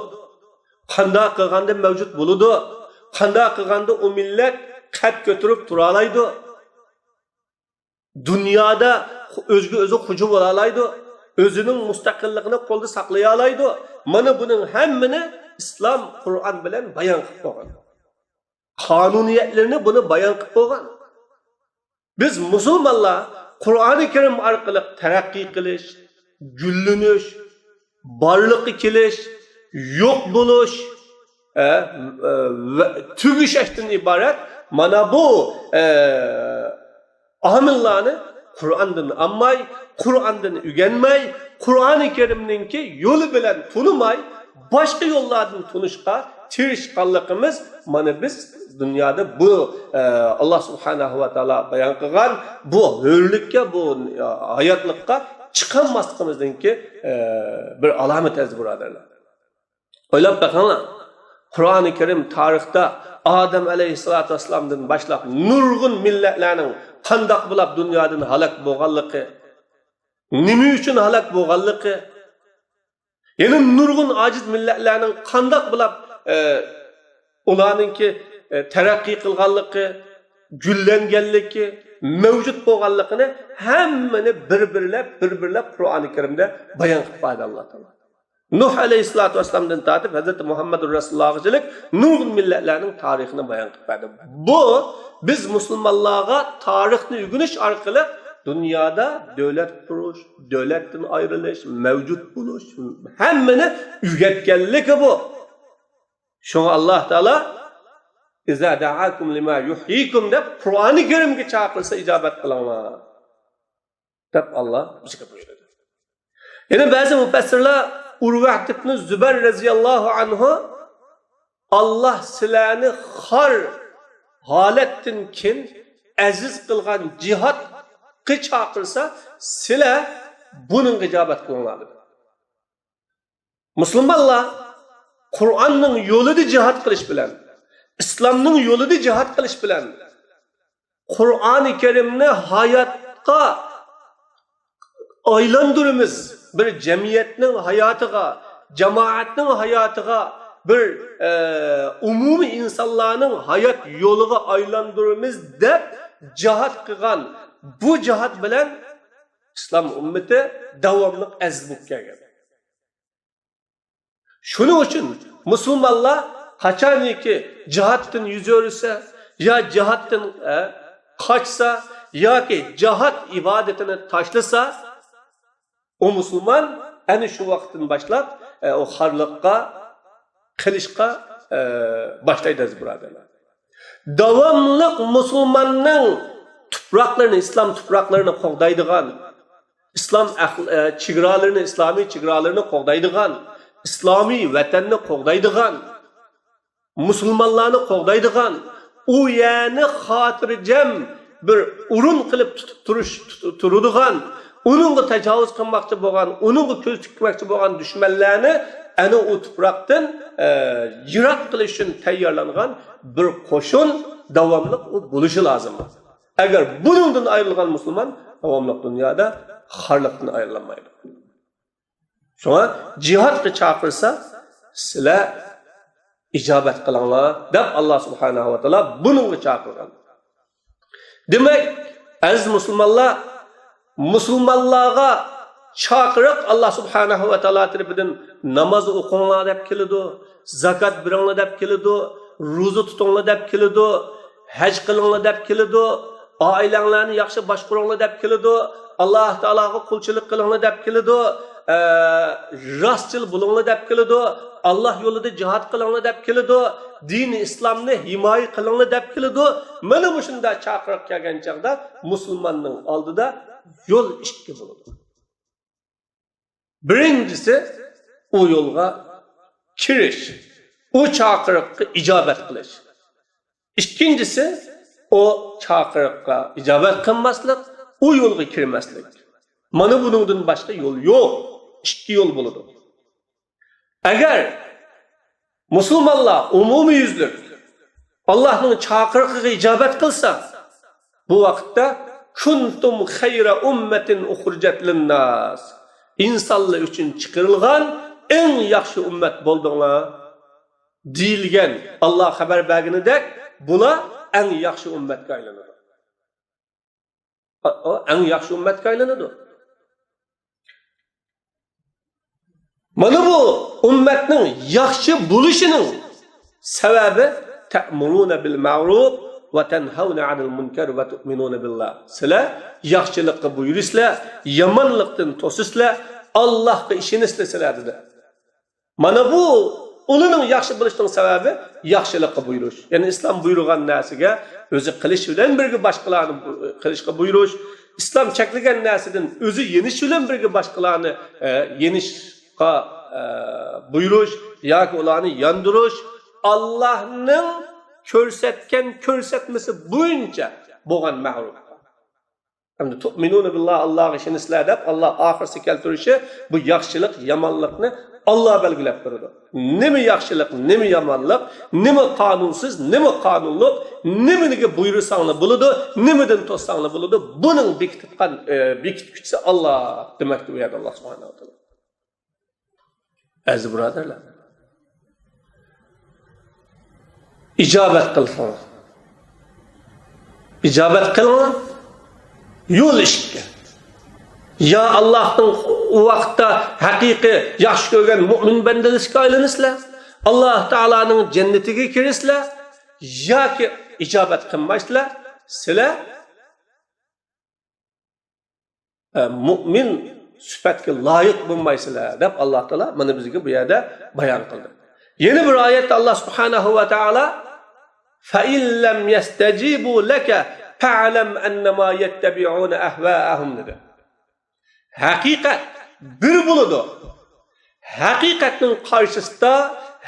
قانداق قىلغاندا مەۋجۇت بولىدۇ، قانداق قىلغاندا ئۇ مىللەت قەد كۆتۈرۈپ تۇرالايدۇ، دۇنيادا ئۆزىگە ئۆزى خوجا بولالايدۇ، ئۆزىنىڭ مۇستەقىللىقىنى قولدا ساقلىيالايدۇ. مانا بۇنىڭ ھەممىنى ئىسلام قۇرئان بىلەن بايان قىلىپ قويغان. قانۇنىيەتلىرىنى بۇنى بايان قىلىپ قويغان. بىز مۇسۇلمانلار قۇرئانى كەرىم ئارقىلىق تەرەققىي قىلىش، گۈللىنىش، بارلىققا كېلىش، يوق بولۇش، ئە، ئە، ۋە تۈگىشەشتىن ئىبارەت مانا بۇ، ئە، ئامىللارنى قۇرئاندىن ئالماي، قۇرئاندىن ئۆگەنمەي، قۇرئانى كەرىمنىڭكى يولى بىلەن تونۇماي، باشقا يوللاردىن تونۇشقا تىرىشقانلىقىمىز، مانا بىز دۇنيادا بۇ، ئە، ئاللا سۇبھانەھۇ ۋە تائالا بايان قىلغان بۇ ھۆرلۈككە، بۇ، ئە، ھاياتلىققا چىقالماسلىقىمىزنىڭكى، ئە، بىر ئالامىتى، ئەزىز بۇرادەرلەر. ئويلاپ بېقىڭلار، قۇرئانى كەرىم تارىختا ئادەم ئەلەيھىسسالاتۇ ۋەسسالامدىن باشلاپ نۇرغۇن مىللەتلەرنىڭ قانداق بولۇپ دۇنيادىن ھالاك بولغانلىقى، نېمە ئۈچۈن ھالاك بولغانلىقى، يەنە نۇرغۇن ئاجىز مىللەتلەرنىڭ قانداق بولۇپ، ئە، ئۇلارنىڭكى، ئە، تەرەققىي قىلغانلىقى، گۈللەنگەنلىكى، مەۋجۇت بولغانلىقىنى ھەممىنى بىر-بىرلەپ، بىر-بىرلەپ قۇرئانى كەرىمدە بايان قىلىپ بەردى ئاللا تائالا. نۇھ ئەلەيھىسسالاتۇ ۋەسسالامدىن تارتىپ ھەزرىتى مۇھەممەدۇر رەسۇلۇللاھقىچىلىك نۇرغۇن مىللەتلەرنىڭ تارىخىنى بايان قىلىپ بەردى. بۇ بىز مۇسۇلمانلارغا تارىخنى ئۆگىنىش ئارقىلىق دۇنيادا دۆلەت قۇرۇش، دۆلەتتىن ئايرىلىش، مەۋجۇت بولۇش، ھەممىنى ئۆگەتكەنلىكى بۇ. شۇڭا ئاللا تائالا «ئىزا دەئاكۇم لىما يۇھيىكۇم» دەپ قۇرئانى كەرىمگە چاقىرسا ئىجابەت قىلىڭلار دەپ ئاللا بىزگە بۇيرۇدى. يەنە بەزى مۇپەسسىرلەر ئۇرۋەت ئىبنى زۇبەر رەزىياللاھۇ ئەنھۇ، «ئاللا سىلەرنى خار ھالەتتىن كېيىن ئەزىز قىلغان جىھادقا چاقىرسا، سىلەر بۇنىڭغا ئىجابەت قىلىڭلار» دېدى. مۇسۇلمانلار قۇرئاننىڭ يولىدا جىھاد قىلىش بىلەن، ئىسلامنىڭ يولىدا جىھاد قىلىش بىلەن، قۇرئانى كەرىمنى ھاياتقا ئايلاندۇرىمىز. بىر جەمئىيەتنىڭ ھاياتىغا، جامائەتنىڭ ھاياتىغا، بىر، ئە، ئومۇمىي ئىنسانلارنىڭ ھايات يولىغا ئايلاندۇرىمىز دەپ جىھاد قىلغان. بۇ جىھاد بىلەن ئىسلام ئۈممىتى داۋاملىق ئەزىز بولۇپ كەلگەن. شۇنىڭ ئۈچۈن مۇسۇلمانلار قاچانكى جىھادتىن يۈز ئۆرۈسە، يا جىھادتىن، ئە، قاچسا، ياكى جىھاد ئىبادىتىنى تاشلىسا، ئۇ مۇسۇلمان ئەنە شۇ ۋاقىتتىن باشلاپ، ئە، ئۇ خارلىققا، قېلىشقا، ئە، باشلايدۇ، ئەزىز بۇرادەرلەر. داۋاملىق مۇسۇلماننىڭ تۇپراقلىرىنى، ئىسلام تۇپراقلىرىنى قوغدايدىغان، ئىسلام ئەھل-، ئە، چېگرالىرىنى، ئىسلامىي چېگرالىرىنى قوغدايدىغان، ئىسلامىي ۋەتەننى قوغدايدىغان، مۇسۇلمانلارنى قوغدايدىغان، ئۇ يەرنى خاتىرجەم بىر ئورۇن قىلىپ تۇتۇپ تۇرۇش، تۇت-، تۇرىدىغان، ئۇنىڭغا تاجاۋۇز قىلماقچى بولغان، ئۇنىڭغا كۆز تىكمەكچى بولغان دۈشمەنلەرنى ئەنە ئۇ تۇپراقتىن، ئە، يىراق قىلىش ئۈچۈن تەييارلانغان بىر قوشۇن داۋاملىق ئۇ بولۇشى لازىم. ئەگەر بۇنىڭدىن ئايرىلغان مۇسۇلمان داۋاملىق دۇنيادا خارلىقتىن ئايرىلالمايدۇ. شۇڭا جىھادقا چاقىرسا، سىلەر ئىجابەت قىلىڭلار دەپ، ئاللا سۇبھانەھۇ ۋە تائالا بۇنىڭغا چاقىرغان. دېمەك، ئەزىز مۇسۇلمانلار، مۇسۇلمانلارغا چاقىرىق ئاللا سۇبھانەھۇ ۋە تائالا تەرىپىدىن ناماز ئوقۇڭلار دەپ كېلىدۇ، زاكات بېرىڭلار دەپ كېلىدۇ، روزا تۇتۇڭلار دەپ كېلىدۇ، ھەج قىلىڭلار دەپ كېلىدۇ، ئائىلەڭلارنى ياخشى باشقۇرۇڭلار دەپ كېلىدۇ، ئاللا تائالاغا قۇلچىلىق قىلىڭلار دەپ كېلىدۇ، ئە، راستچىل بولۇڭلار دەپ كېلىدۇ، ئاللا يولىدا جىھاد قىلىڭلار دەپ كېلىدۇ، دىنى ئىسلامنى ھىمايە قىلىڭلار دەپ كېلىدۇ. مانا مۇشۇنداق چاقىرىق كەلگەن چاغدا مۇسۇلماننىڭ ئالدىدا يول ئىككى بولىدۇ. بىرىنچىسى، ئۇ يولغا كىرىش، ئۇ چاقىرىققا ئىجابەت قىلىش. ئىككىنچىسى، ئۇ چاقىرىققا ئىجابەت قىلماسلىق، ئۇ يولغا كىرمەسلىك. مانا بۇنىڭدىن باشقا يول يوق. ئىككى يول بولىدۇ. ئەگەر مۇسۇلمانلار ئومۇميۈزلۈك ئاللاھنىڭ چاقىرىقىغا ئىجابەت قىلسا، بۇ ۋاقىتتا «كۇنتۇم خەيرە ئۇممەتىن ئۇخرىجەت لىنناس»، ئىنسانلار ئۈچۈن چىقىرىلغان ئەڭ ياخشى ئۈممەت بولدۇڭلار دېيىلگەن. ئاللا خەۋەر بەرگىنىدەك، بۇلار ئەڭ ياخشى ئۈممەتكە ئايلىنىدۇ. ئۇ ئەڭ ياخشى ئۈممەتكە ئايلىنىدۇ. مانا بۇ ئۈممەتنىڭ ياخشى بولۇشىنىڭ سەۋەبى، «تەئمۇرۇنە بىل مەئرۇف ۋە تەنھەۋنە ئەنىل مۇنكەر ۋە تۇئمىنۇنە بىللا». سىلەر ياخشىلىققا بۇيرۇيسىلەر، يامانلىقتىن توسىسىلەر، ئاللاھقا ئىشىنىسىلەر سىلەر، دېدى. مانا بۇ ئۇلارنىڭ ياخشى بولۇشىنىڭ سەۋەبى ياخشىلىققا بۇيرۇش. يەنى ئىسلام بۇيرۇغان نەرسىگە ئۆزى قىلىش بىلەن بىرگە باشقىلارنى بۇ-، قىلىشقا بۇيرۇش. ئىسلام چەكلىگەن نەرسىدىن ئۆزى يېنىش بىلەن بىرگە باشقىلارنى، ئە، يېنىشقا، ئە، بۇيرۇش ياكى ئۇلارنى ياندۇرۇش. ئاللاھنىڭ كۆرسەتكەن كۆرسەتمىسى بويىچە بولغان مەئرۇپ. ئەمدى «تۇئمىنۇنە بىللا»، ئاللاغا ئىشىنىسىلەر دەپ، ئاللا ئاخىرسى كەلتۈرۈشى، بۇ ياخشىلىق، يامانلىقنى ئاللا بەلگىلەپ بېرىدۇ. نېمە ياخشىلىق، نېمە يامانلىق، نېمە قانۇنسىز، نېمە قانۇنلۇق، نېمىنىگە بۇيرۇساڭلا بولىدۇ، نېمىدىن توسساڭلا بولىدۇ، بۇنىڭ بېكىتىدىغان، ئە، بېكىتكۈچىسى ئاللا دېمەكتە بۇ يەردە ئاللا سۇبھانەھۇ ۋە تائالا. ئەزىز بۇرادەرلەر، ئىجابەت قىلسىڭىز، ئىجابەت قىلىڭلار. يول ئىككى. يا ئاللاھنىڭ ئۇ ۋاقىتتا ھەقىقىي ياخشى كۆرگەن مۇئمىن بەندىلىرىگە ئايلىنىسىلەر، ئاللاھ تائالانىڭ جەننىتىگە كىرىسىلەر، ياكى ئىجابەت قىلمايسىلەر، سىلەر ئە، مۇئمىن سۈپەتكە لايىق بولمايسىلەر، دەپ ئاللا تائالا مانا بىزگە بۇ يەردە بايان قىلدى. يەنە بىر ئايەتتە ئاللا سۇبھانەھۇ ۋە تائالا، «فَإِن لَّمْ يَسْتَجِيبُوا لَكَ فَاعْلَمْ أَنَّمَا يَتَّبِعُونَ أَهْوَاءَهُمْ» دېدى. ھەقىقەت بىر بولىدۇ. ھەقىقەتنىڭ قارشىسىدا،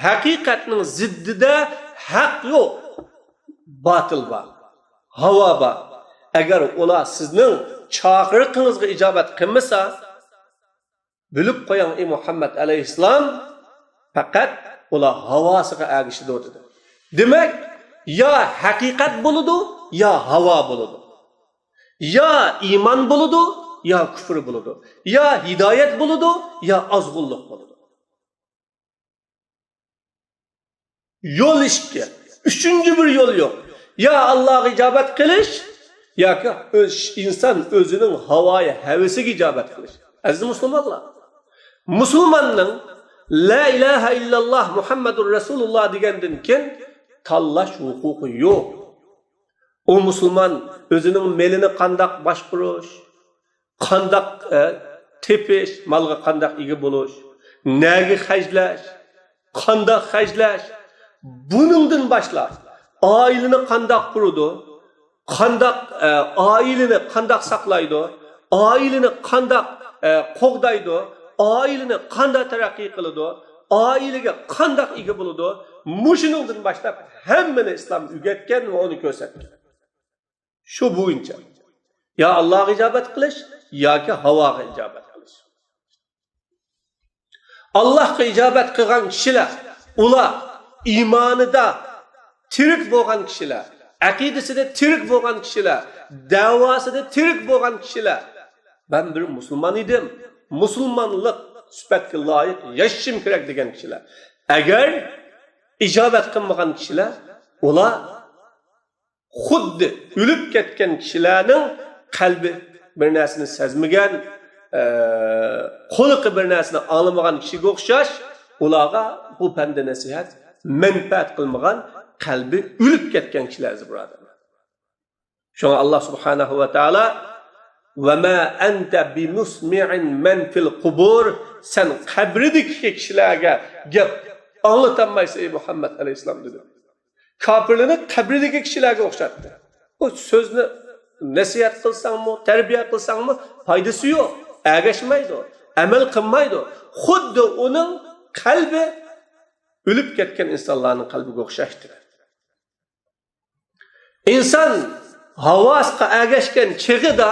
ھەقىقەتنىڭ زىددىدا ھەق يوق، باتىل بار، ھاۋا بار. ئەگەر ئۇلار سىزنىڭ چاقىرىقىڭىزغا ئىجابەت قىلمىسا، بىلىپ قويۇڭ، ئەي مۇھەممەد ئەلەيھىسسالام، پەقەت ئۇلار ھاۋاسىغا ئەگىشىدۇ، دېدى. دېمەك، يا ھەقىقەت بولىدۇ، يا ھاۋا بولىدۇ. يا ئىمان بولىدۇ، يا كۇفر بولىدۇ. يا ھىدايەت بولىدۇ، يا ئازغۇنلۇق بولىدۇ. يول ئىككى. ئۈچىنچى بىر يول يوق. يا ئاللاغا ئىجابەت قىلىش، ياكى ئۆز، ئىنسان ئۆزىنىڭ ھاۋايى ھەۋىسىگە ئىجابەت قىلىش. ئەزىز مۇسۇلمانلار، مۇسۇلماننىڭ لا ئىلاھە ئىللاللا مۇھەممەدۇر رەسۇلۇللا دېگەندىن كېيىن تاللاش ھوقۇقى يوق. ئۇ مۇسۇلمان ئۆزىنىڭ مېلىنى قانداق باشقۇرۇش، قانداق، ئە، تېپىش، مالغا قانداق ئىگە بولۇش، نەگە خەجلەش، قانداق خەجلەش، بۇنىڭدىن باشلاپ، ئائىلىنى قانداق قۇرىدۇ، قانداق، ئە، ئائىلىنى قانداق ساقلايدۇ، ئائىلىنى قانداق، ئە، قوغدايدۇ، ئائىلىنى قانداق تەرەققىي قىلىدۇ، ئائىلىگە قانداق ئىگە بولىدۇ، مۇشۇنىڭدىن باشلاپ ھەممىنى ئىسلام ئۆگەتكەن ۋە ئۇنى كۆرسەتكەن. شۇ بويىچە يا ئاللاغا ئىجابەت قىلىش، ياكى ھاۋاغا ئىجابەت قىلىش. ئاللاھقا ئىجابەت قىلغان كىشىلەر، ئۇلار ئىمانىدا تىرىك بولغان كىشىلەر، ئەقىدىسىدە تىرىك بولغان كىشىلەر، دەۋاسىدا تىرىك بولغان كىشىلەر. مەن بىر مۇسۇلمان ئىدىم، مۇسۇلمانلىق سۈپەتكە لايىق ياشىشىم كېرەك دېگەن كىشىلەر. ئەگەر ئىجابەت قىلمىغان كىشىلەر، ئۇلار خۇددى ئۆلۈپ كەتكەن كىشىلەرنىڭ قەلبى بىر نەرسىنى سەزمىگەن، ئە، قۇلىقى بىر نەرسىنى ئاڭلىمىغان كىشىگە ئوخشاش، ئۇلارغا بۇ پەندە نەسىھەت مەنپەئەت قىلمىغان، قەلبى ئۆلۈپ كەتكەن كىشىلەر، ئەزىز بۇرادەرلەر. شۇڭا ئاللا سۇبھانەھۇ ۋە تائالا، «ۋە مە ئەنتە بىمۇسمىئىن مەن فىل قۇبۇر»، سەن قەبرىدىكى كىشىلەرگە گەپ ئاڭلىتالمايسەن، ئەي مۇھەممەد ئەلەيھىسسالام، دېدى. كاپىرلارنى قەبرىدىكى كىشىلەرگە ئوخشاتتى. ئۇ سۆزنى نەسىھەت قىلساڭمۇ، تەربىيە قىلساڭمۇ پايدىسى يوق، ئەگەشمەيدۇ، ئەمەل قىلمايدۇ. خۇددى ئۇنىڭ قەلبى ئۆلۈپ كەتكەن ئىنسانلارنىڭ قەلبىگە ئوخشاشتى. ئىنسان ھاۋاسىغا ئەگەشكەن چېغىدا،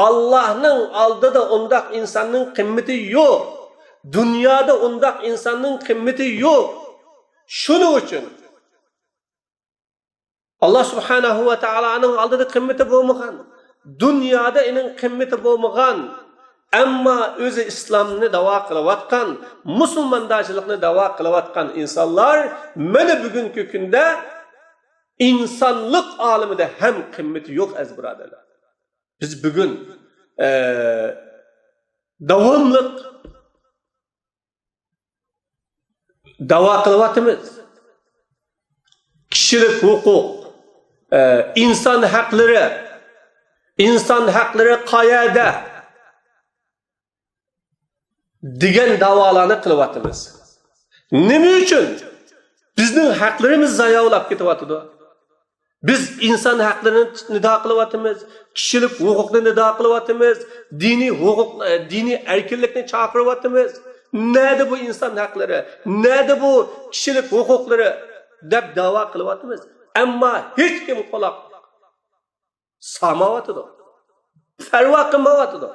ئاللاھنىڭ ئالدىدا ئۇنداق ئىنساننىڭ قىممىتى يوق. دۇنيادا ئۇنداق ئىنساننىڭ قىممىتى يوق. شۇنىڭ ئۈچۈن ئاللا سۇبھانەھۇ ۋە تائالانىڭ ئالدىدا قىممىتى بولمىغان، دۇنيادا ئېنىڭ قىممىتى بولمىغان، ئەمما ئۆزى ئىسلامنى داۋا قىلىۋاتقان، مۇسۇلماندارچىلىقنى داۋا قىلىۋاتقان ئىنسانلار مانا بۈگۈنكى كۈندە ئىنسانلىق ئالىمىدە ھەم قىممىتى يوق، ئەزىز بۇرادەرلەر. بىز بۈگۈن، ئە، داۋاملىق داۋا قىلىۋاتىمىز. كىشىلىك ھوقۇق، ئە، ئىنسان ھەقلىرى، ئىنسان ھەقلىرى قەيەردە؟ دېگەن داۋالارنى قىلىۋاتىمىز. نېمە ئۈچۈن بىزنىڭ ھەقلىرىمىز زاياۋلاپ كېتىۋاتىدۇ؟ بىز ئىنسان ھەقلىرىنى نىدا قىلىۋاتىمىز، كىشىلىك ھوقۇقنى نىدا قىلىۋاتىمىز، دىنىي ھوقۇق، دىنىي ئەركىنلىكنى چاقىرىۋاتىمىز. نەدە بۇ ئىنسان ھەقلىرى؟ نەدە بۇ كىشىلىك ھوقۇقلىرى؟ دەپ داۋا قىلىۋاتىمىز. ئەمما ھېچكىم قۇلاق سالمايۋاتىدۇ. پەرۋا قىلمايۋاتىدۇ.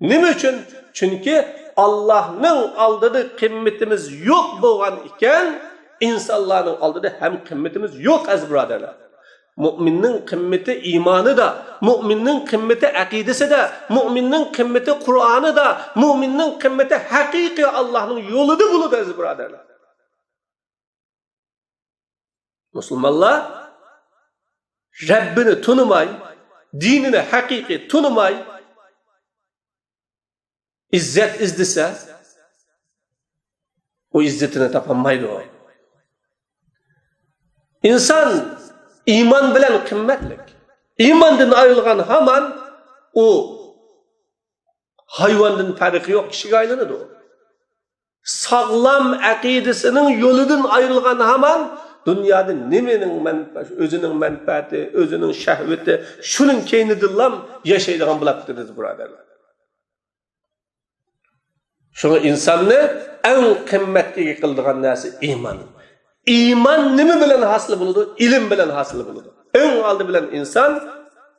نېمە ئۈچۈن؟ چۈنكى ئاللاھنىڭ ئالدىدا قىممىتىمىز يوق بولغان ئىكەن، ئىنسانلارنىڭ ئالدىدا ھەم قىممىتىمىز يوق، ئەزىز بۇرادەرلەر. مۇئمىننىڭ قىممىتى ئىمانىدا، مۇئمىننىڭ قىممىتى ئەقىدىسىدە، مۇئمىننىڭ قىممىتى قۇرئانىدا، مۇئمىننىڭ قىممىتى ھەقىقىي ئاللاھنىڭ يولىدا بولىدۇ، ئەزىز بۇرادەرلەر. مۇسۇلمانلار رەببىنى تونۇماي، دىنىنى ھەقىقىي تونۇماي، ئىززەت ئىزدىسە، ئۇ ئىززىتىنى تاپالمايدۇ. ئىنسان ئىمان بىلەن قىممەتلىك. ئىماندىن ئايرىلغان ھامان ئۇ ھايۋاندىن پەرقى يوق كىشىگە ئايلىنىدۇ. ساغلام ئەقىدىسىنىڭ يولىدىن ئايرىلغان ھامان دۇنيادا نېمىنىڭ مەنپە-، ئۆزىنىڭ مەنپەئەتى، ئۆزىنىڭ شەھۋىتى، شۇنىڭ كەينىدىنلا ياشايدىغان بولۇپ كېتىدۇ، بۇرادەرلەر. شۇڭا ئىنساننى ئەڭ قىممەتكە ئىگە قىلىدىغان نەرسە ئىمان. ئىمان نېمە بىلەن ھاسىل بولىدۇ؟ ئىلىم بىلەن ھاسىل بولىدۇ. ئەڭ ئالدى بىلەن ئىنسان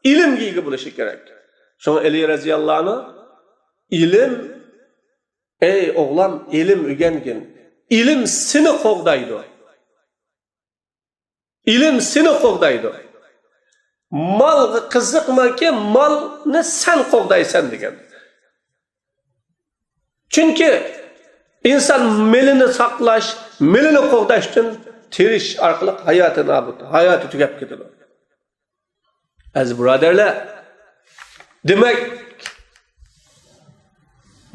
ئىلىمگە ئىگە بولۇشى كېرەك. شۇڭا ئەلى رەزىياللاھۇ ئەنھۇ، ئىلىم، ئەي ئوغلام، ئىلىم ئۆگەنگىن. ئىلىم سېنى قوغدايدۇ. ئىلىم سېنى قوغدايدۇ. مالغا قىزىقماكى، مالنى سەن قوغدايسەن دېگەن. چۈنكى ئىنسان مېلىنى ساقلاش، مېلىنى قوغداش ئۈچۈن تىرىش ئارقىلىق ھاياتى نابۇت، ھاياتى تۈگەپ كېتىدۇ. ئەزىز بۇرادەرلەر، دېمەك،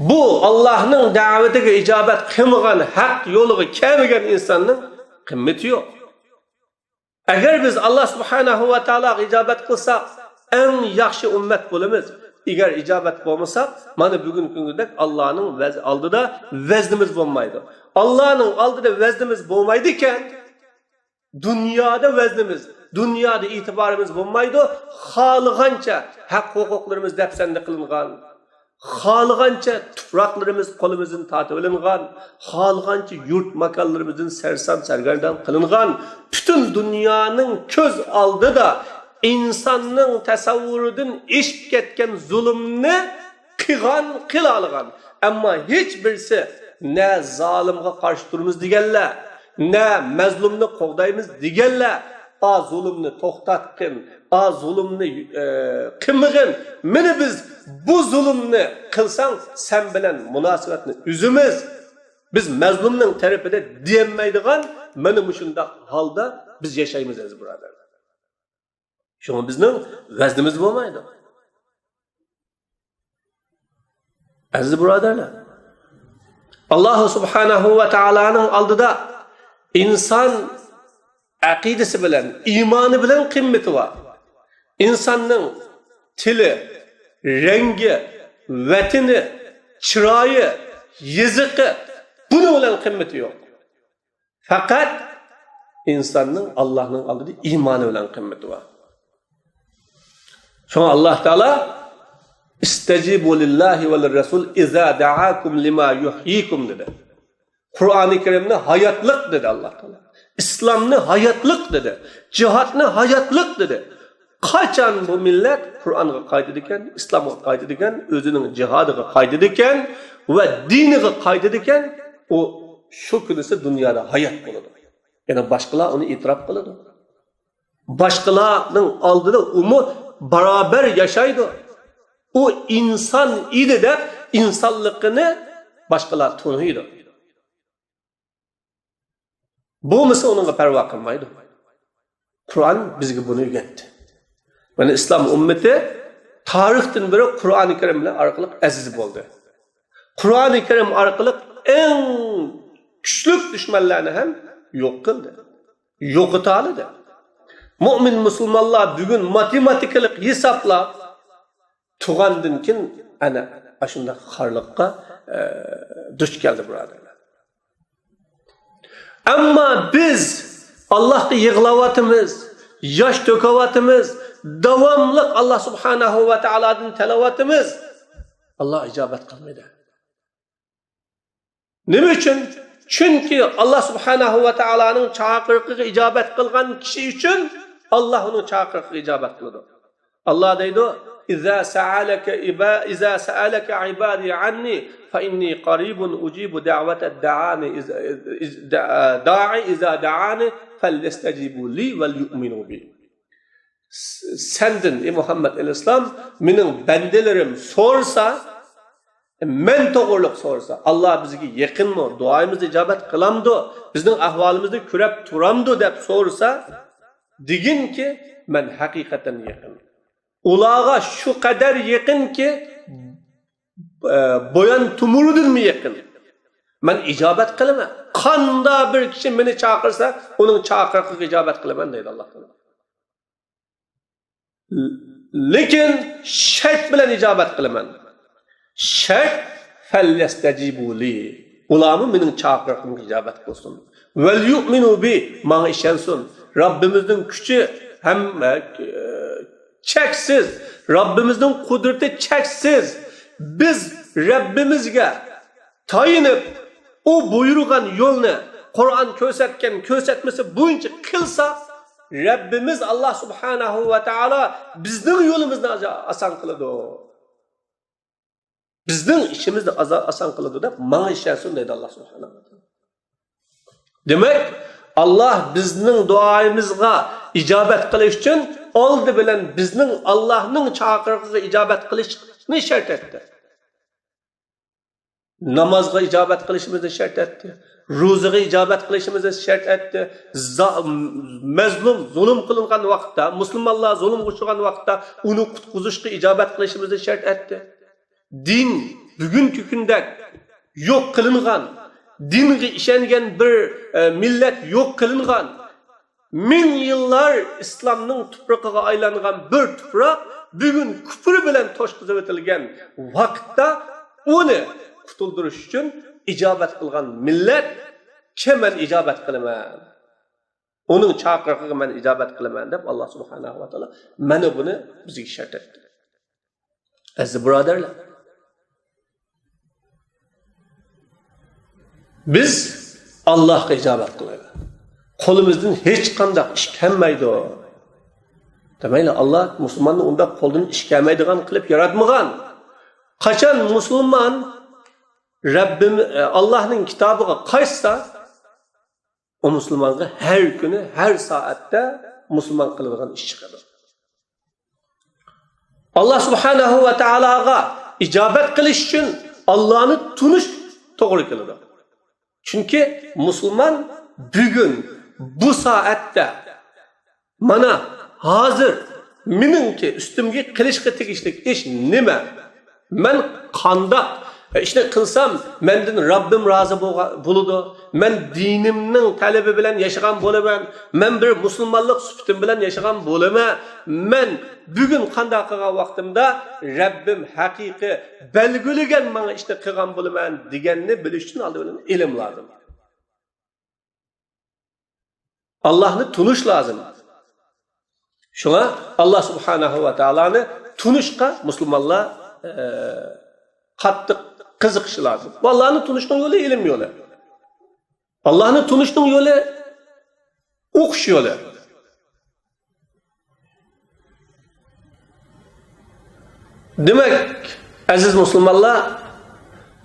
بۇ ئاللاھنىڭ دەۋىتىگە ئىجابەت قىلمىغان، ھەق يولىغا كەلمىگەن ئىنساننىڭ قىممىتى يوق. ئەگەر بىز ئاللا سۇبھانەھۇ ۋە تائالاغا ئىجابەت قىلساق، ئەڭ ياخشى ئۈممەت بولىمىز. ئەگەر ئىجابەت بولمىساق، مانا بۈگۈنكى كۈندەك ئاللانىڭ ۋەز-، ئالدىدا ۋەزنىمىز بولمايدۇ. ئاللانىڭ ئالدىدا ۋەزنىمىز بولمايدىكەن، دۇنيادا ۋەزنىمىز، دۇنيادا ئېتىبارىمىز بولمايدۇ. خالىغانچە ھەق ھوقۇقلىرىمىز دەپسەندە قىلىنغان، خالىغانچە تۇپراقلىرىمىز قولىمىزدىن تارتىۋېلىنغان، خالىغانچە يۇرت ماكانلىرىمىزدىن سەرسان سەرگەردان قىلىنغان، پۈتۈن دۇنيانىڭ كۆز ئالدىدا ئىنساننىڭ تەسەۋۋۇرىدىن ئېشىپ كەتكەن زۇلۇمنى قىلغان، قىلالىغان. ئەمما ھېچ بىرسى نە زالىمغا قارشى تۇرىمىز دېگەنلەر، نە مەزلۇمنى قوغدايمىز دېگەنلەر، ئا زۇلۇمنى توختاتقىن، ئا زۇلۇمنى، ئە، قىلمىغىن، مېنى بىز بۇ زۇلۇمنى قىلساڭ سەن بىلەن مۇناسىۋەتنى ئۈزىمىز، بىز مەزلۇمنىڭ تەرىپىدە دېيەلمەيدىغان مانا مۇشۇنداق ھالدا بىز ياشايمىز، ئەزىز بۇرادەرلەر. شۇڭا بىزنىڭ ۋەزنىمىز بولمايدۇ. ئەزىز بۇرادەرلەر، ئاللا سۇبھانەھۇ ۋە تائالانىڭ ئالدىدا ئىنسان ئەقىدىسى بىلەن، ئىمانى بىلەن قىممىتى بار. ئىنساننىڭ تىلى، رەڭگى، ۋەتىنى، چىرايى، يېزىقى، بۇنىڭ بىلەن قىممىتى يوق. پەقەت ئىنساننىڭ ئاللانىڭ ئالدىدا ئىمانى بىلەن قىممىتى بار. شۇڭا ئاللا تائالا «ئىستەجىبۇ لىللاھى ۋە لىررەسۇل ئىزا دەئاكۇم لىما يۇھيىكۇم» دېدى. قۇرئانى كەرىمنى ھاياتلىق دېدى ئاللا تائالا. ئىسلامنى ھاياتلىق دېدى. جىھادنى ھاياتلىق دېدى. قاچان بۇ مىللەت قۇرئانغا قايتىدىكەن، ئىسلامغا قايتىدىكەن، ئۆزىنىڭ جىھادىغا قايتىدىكەن ۋە دىنىغا قايتىدىكەن، ئۇ شۇ كۈنىسى دۇنيادا ھايات بولىدۇ. يەنى باشقىلار ئۇنى ئېتىراپ قىلىدۇ. باشقىلارنىڭ ئالدىدا ئۇمۇ باراۋەر ياشايدۇ. ئۇ ئىنسان ئىدى دەپ ئىنسانلىقىنى باشقىلار تونۇيدۇ. بولمىسا ئۇنىڭغا پەرۋا قىلمايدۇ. قۇرئان بىزگە بۇنى ئۆگەتتى. مانا ئىسلام ئۈممىتى تارىختىن بېرى قۇرئانى كەرىم بىلەن ئارقىلىق ئەزىز بولدى. قۇرئانى كەرىم ئارقىلىق ئەڭ كۈچلۈك دۈشمەنلەرنى ھەم يوق قىلدى. يوقىتالىدى. مۇئمىن مۇسۇلمانلار بۈگۈن ماتېماتىكىلىق ھېسابلاپ تۇغاندىن كېيىن ئەنە ئاشۇنداق خارلىققا، ئە، دۇچ كەلدى، بۇرادەرلەر. ئەمما بىز ئاللاھقا يىغلاۋاتىمىز، ياش تۆكۈۋاتىمىز، داۋاملىق ئاللا سۇبھانەھۇ ۋە تائالادىن تىلەۋاتىمىز. ئاللا ئىجابەت قىلمىدى. نېمە ئۈچۈن؟ چۈنكى ئاللا سۇبھانەھۇ ۋە تائالانىڭ چاقىرىقىغا ئىجابەت قىلغان كىشى ئۈچۈن ئاللا ئۇنىڭ چاقىرىقىغا ئىجابەت قىلىدۇ. ئاللا دەيدۇ، «ئىزا سەئەلەكە ئىبا-، ئىزا سەئەلەكە ئىبادى ئەننى فەئىننى قەرىبۇن ئۇجىبۇ دەئۋەتەد دەئانى ئىز-، ئىز-، دەئا-، دائى ئىزا دەئانى فەليەستەجىبۇ لى ۋەليۇئمىنۇ بى.» س-، سەندىن، ئەي مۇھەممەد ئەلەيھىسسالام، مېنىڭ بەندىلىرىم سورىسا، مەن توغرۇلۇق سورىسا، ئاللا بىزگە يېقىنمۇ؟ دۇئايىمىزنى ئىجابەت قىلامدۇ؟ بىزنىڭ ئەھۋالىمىزنى كۆرەپ تۇرامدۇ؟ دەپ سورىسا، دېگىنكى، مەن ھەقىقەتەن يېقىن. ئۇلارغا شۇ قەدەر يېقىنكى، ئە، بويان تومۇرىدىنمۇ يېقىن. مەن ئىجابەت قىلىمەن. قانداق بىر كىشى مېنى چاقىرسا، ئۇنىڭ چاقىرىقىغا ئىجابەت قىلىمەن، دەيدۇ ئاللا تائالا. لېكىن شەرت بىلەن ئىجابەت قىلىمەن. شەرت، فەليەستەجىبۇ لى. ئۇلارمۇ مېنىڭ چاقىرىقىمغا ئىجابەت قىلسۇن. ۋەليۇئمىنۇ بى، ماڭا ئىشەنسۇن. رەببىمىزنىڭ كۈچى ھەم، ئە، چەكسىز. رەببىمىزنىڭ قۇدرىتى چەكسىز. بىز رەببىمىزگە تايىنىپ، ئۇ بۇيرۇغان يولنى، قۇرئان كۆرسەتكەن كۆرسەتمىسى بويىچە قىلساق، رەببىمىز ئاللا سۇبھانەھۇ ۋە تائالا بىزنىڭ يولىمىزنى ئاسان قىلىدۇ. بىزنىڭ ئىشىمىزنى ئازا-، ئاسان قىلىدۇ دەپ ماڭا ئىشەنسۇن دەيدۇ ئاللا سۇبھانەھۇ ۋە تائالا. دېمەك، ئاللا بىزنىڭ دۇئايىمىزغا ئىجابەت قىلىش ئۈچۈن ئالدى بىلەن بىزنىڭ ئاللاھنىڭ چاقىرىقىغا ئىجابەت قىلىشنى شەرت ئەتتى. نامازغا ئىجابەت قىلىشىمىزنى شەرت ئەتتى. روزىغا ئىجابەت قىلىشىمىزنى شەرت ئەتتى. زا-، مەزلۇم زۇلۇم قىلىنغان ۋاقىتتا، مۇسۇلمانلار زۇلۇمغا ئۇچرىغان ۋاقىتتا ئۇنى قۇتقۇزۇشقا ئىجابەت قىلىشىمىزنى شەرت ئەتتى. دىن بۈگۈنكى كۈندەك يوق قىلىنغان، دىنغا ئىشەنگەن بىر، ئە، مىللەت يوق قىلىنغان، مىڭ يىللار ئىسلامنىڭ تۇپرىقىغا ئايلانغان بىر تۇپراق بۈگۈن كۇپرى بىلەن توشقۇزۇۋېتىلگەن ۋاقىتتا، ئۇنى قۇتۇلدۇرۇش ئۈچۈن ئىجابەت قىلغان مىللەتكە مەن ئىجابەت قىلىمەن. ئۇنىڭ چاقىرىقىغا مەن ئىجابەت قىلىمەن دەپ، ئاللا سۇبھانەھۇ ۋە تائالا مانا بۇنى بىزگە شەرت ئەتتى. ئەزىز بۇرادەرلەر، بىز ئاللاھقا ئىجابەت قىلايلى. قولىمىزدىن ھېچقانداق ئىش كەلمەيدۇ. دېمەيلى، ئاللا مۇسۇلماننى ئۇنداق قولدىن ئىش كەلمەيدىغان قىلىپ ياراتمىغان. قاچان مۇسۇلمان رەببىم-، ئاللاھنىڭ كىتابىغا قايتسا، ئۇ مۇسۇلمانغا ھەر كۈنى، ھەر سائەتتە مۇسۇلمان قىلىدىغان ئىش چىقىدۇ. ئاللا سۇبھانەھۇ ۋە تائالاغا ئىجابەت قىلىش ئۈچۈن ئاللانى تونۇش توغرا كېلىدۇ. چۈنكى مۇسۇلمان بۈگۈن، بۇ سائەتتە، مانا ھازىر مېنىڭكى ئۈستۈمگە قىلىشقا تېگىشلىك ئىش نېمە؟ مەن قانداق ئىشنى قىلسام، مەندىن رەببىم رازى بولغا-، بولىدۇ؟ مەن دىنىمنىڭ تەلىپى بىلەن ياشىغان بولىمەن. مەن بىر مۇسۇلمانلىق سۈپىتىم بىلەن ياشىغان بولىمەن. مەن بۈگۈن قانداق قىلغان ۋاقتىمدا رەببىم ھەقىقىي بەلگىلىگەن ماڭا ئىشنى قىلغان بولىمەن دېگەننى بىلىش ئۈچۈن ئالدى بىلەن ئىلىم لازىم. ئاللاھنى تونۇش لازىم. شۇڭا ئاللا سۇبھانەھۇ ۋە تائالانى تونۇشقا مۇسۇلمانلار، ئە، قاتتىق قىزىقىشى لازىم. بۇ ئاللانى تونۇشنىڭ يولى ئىلىم يولى. ئاللانى تونۇشنىڭ يولى ئوقۇش يولى. دېمەك، ئەزىز مۇسۇلمانلار،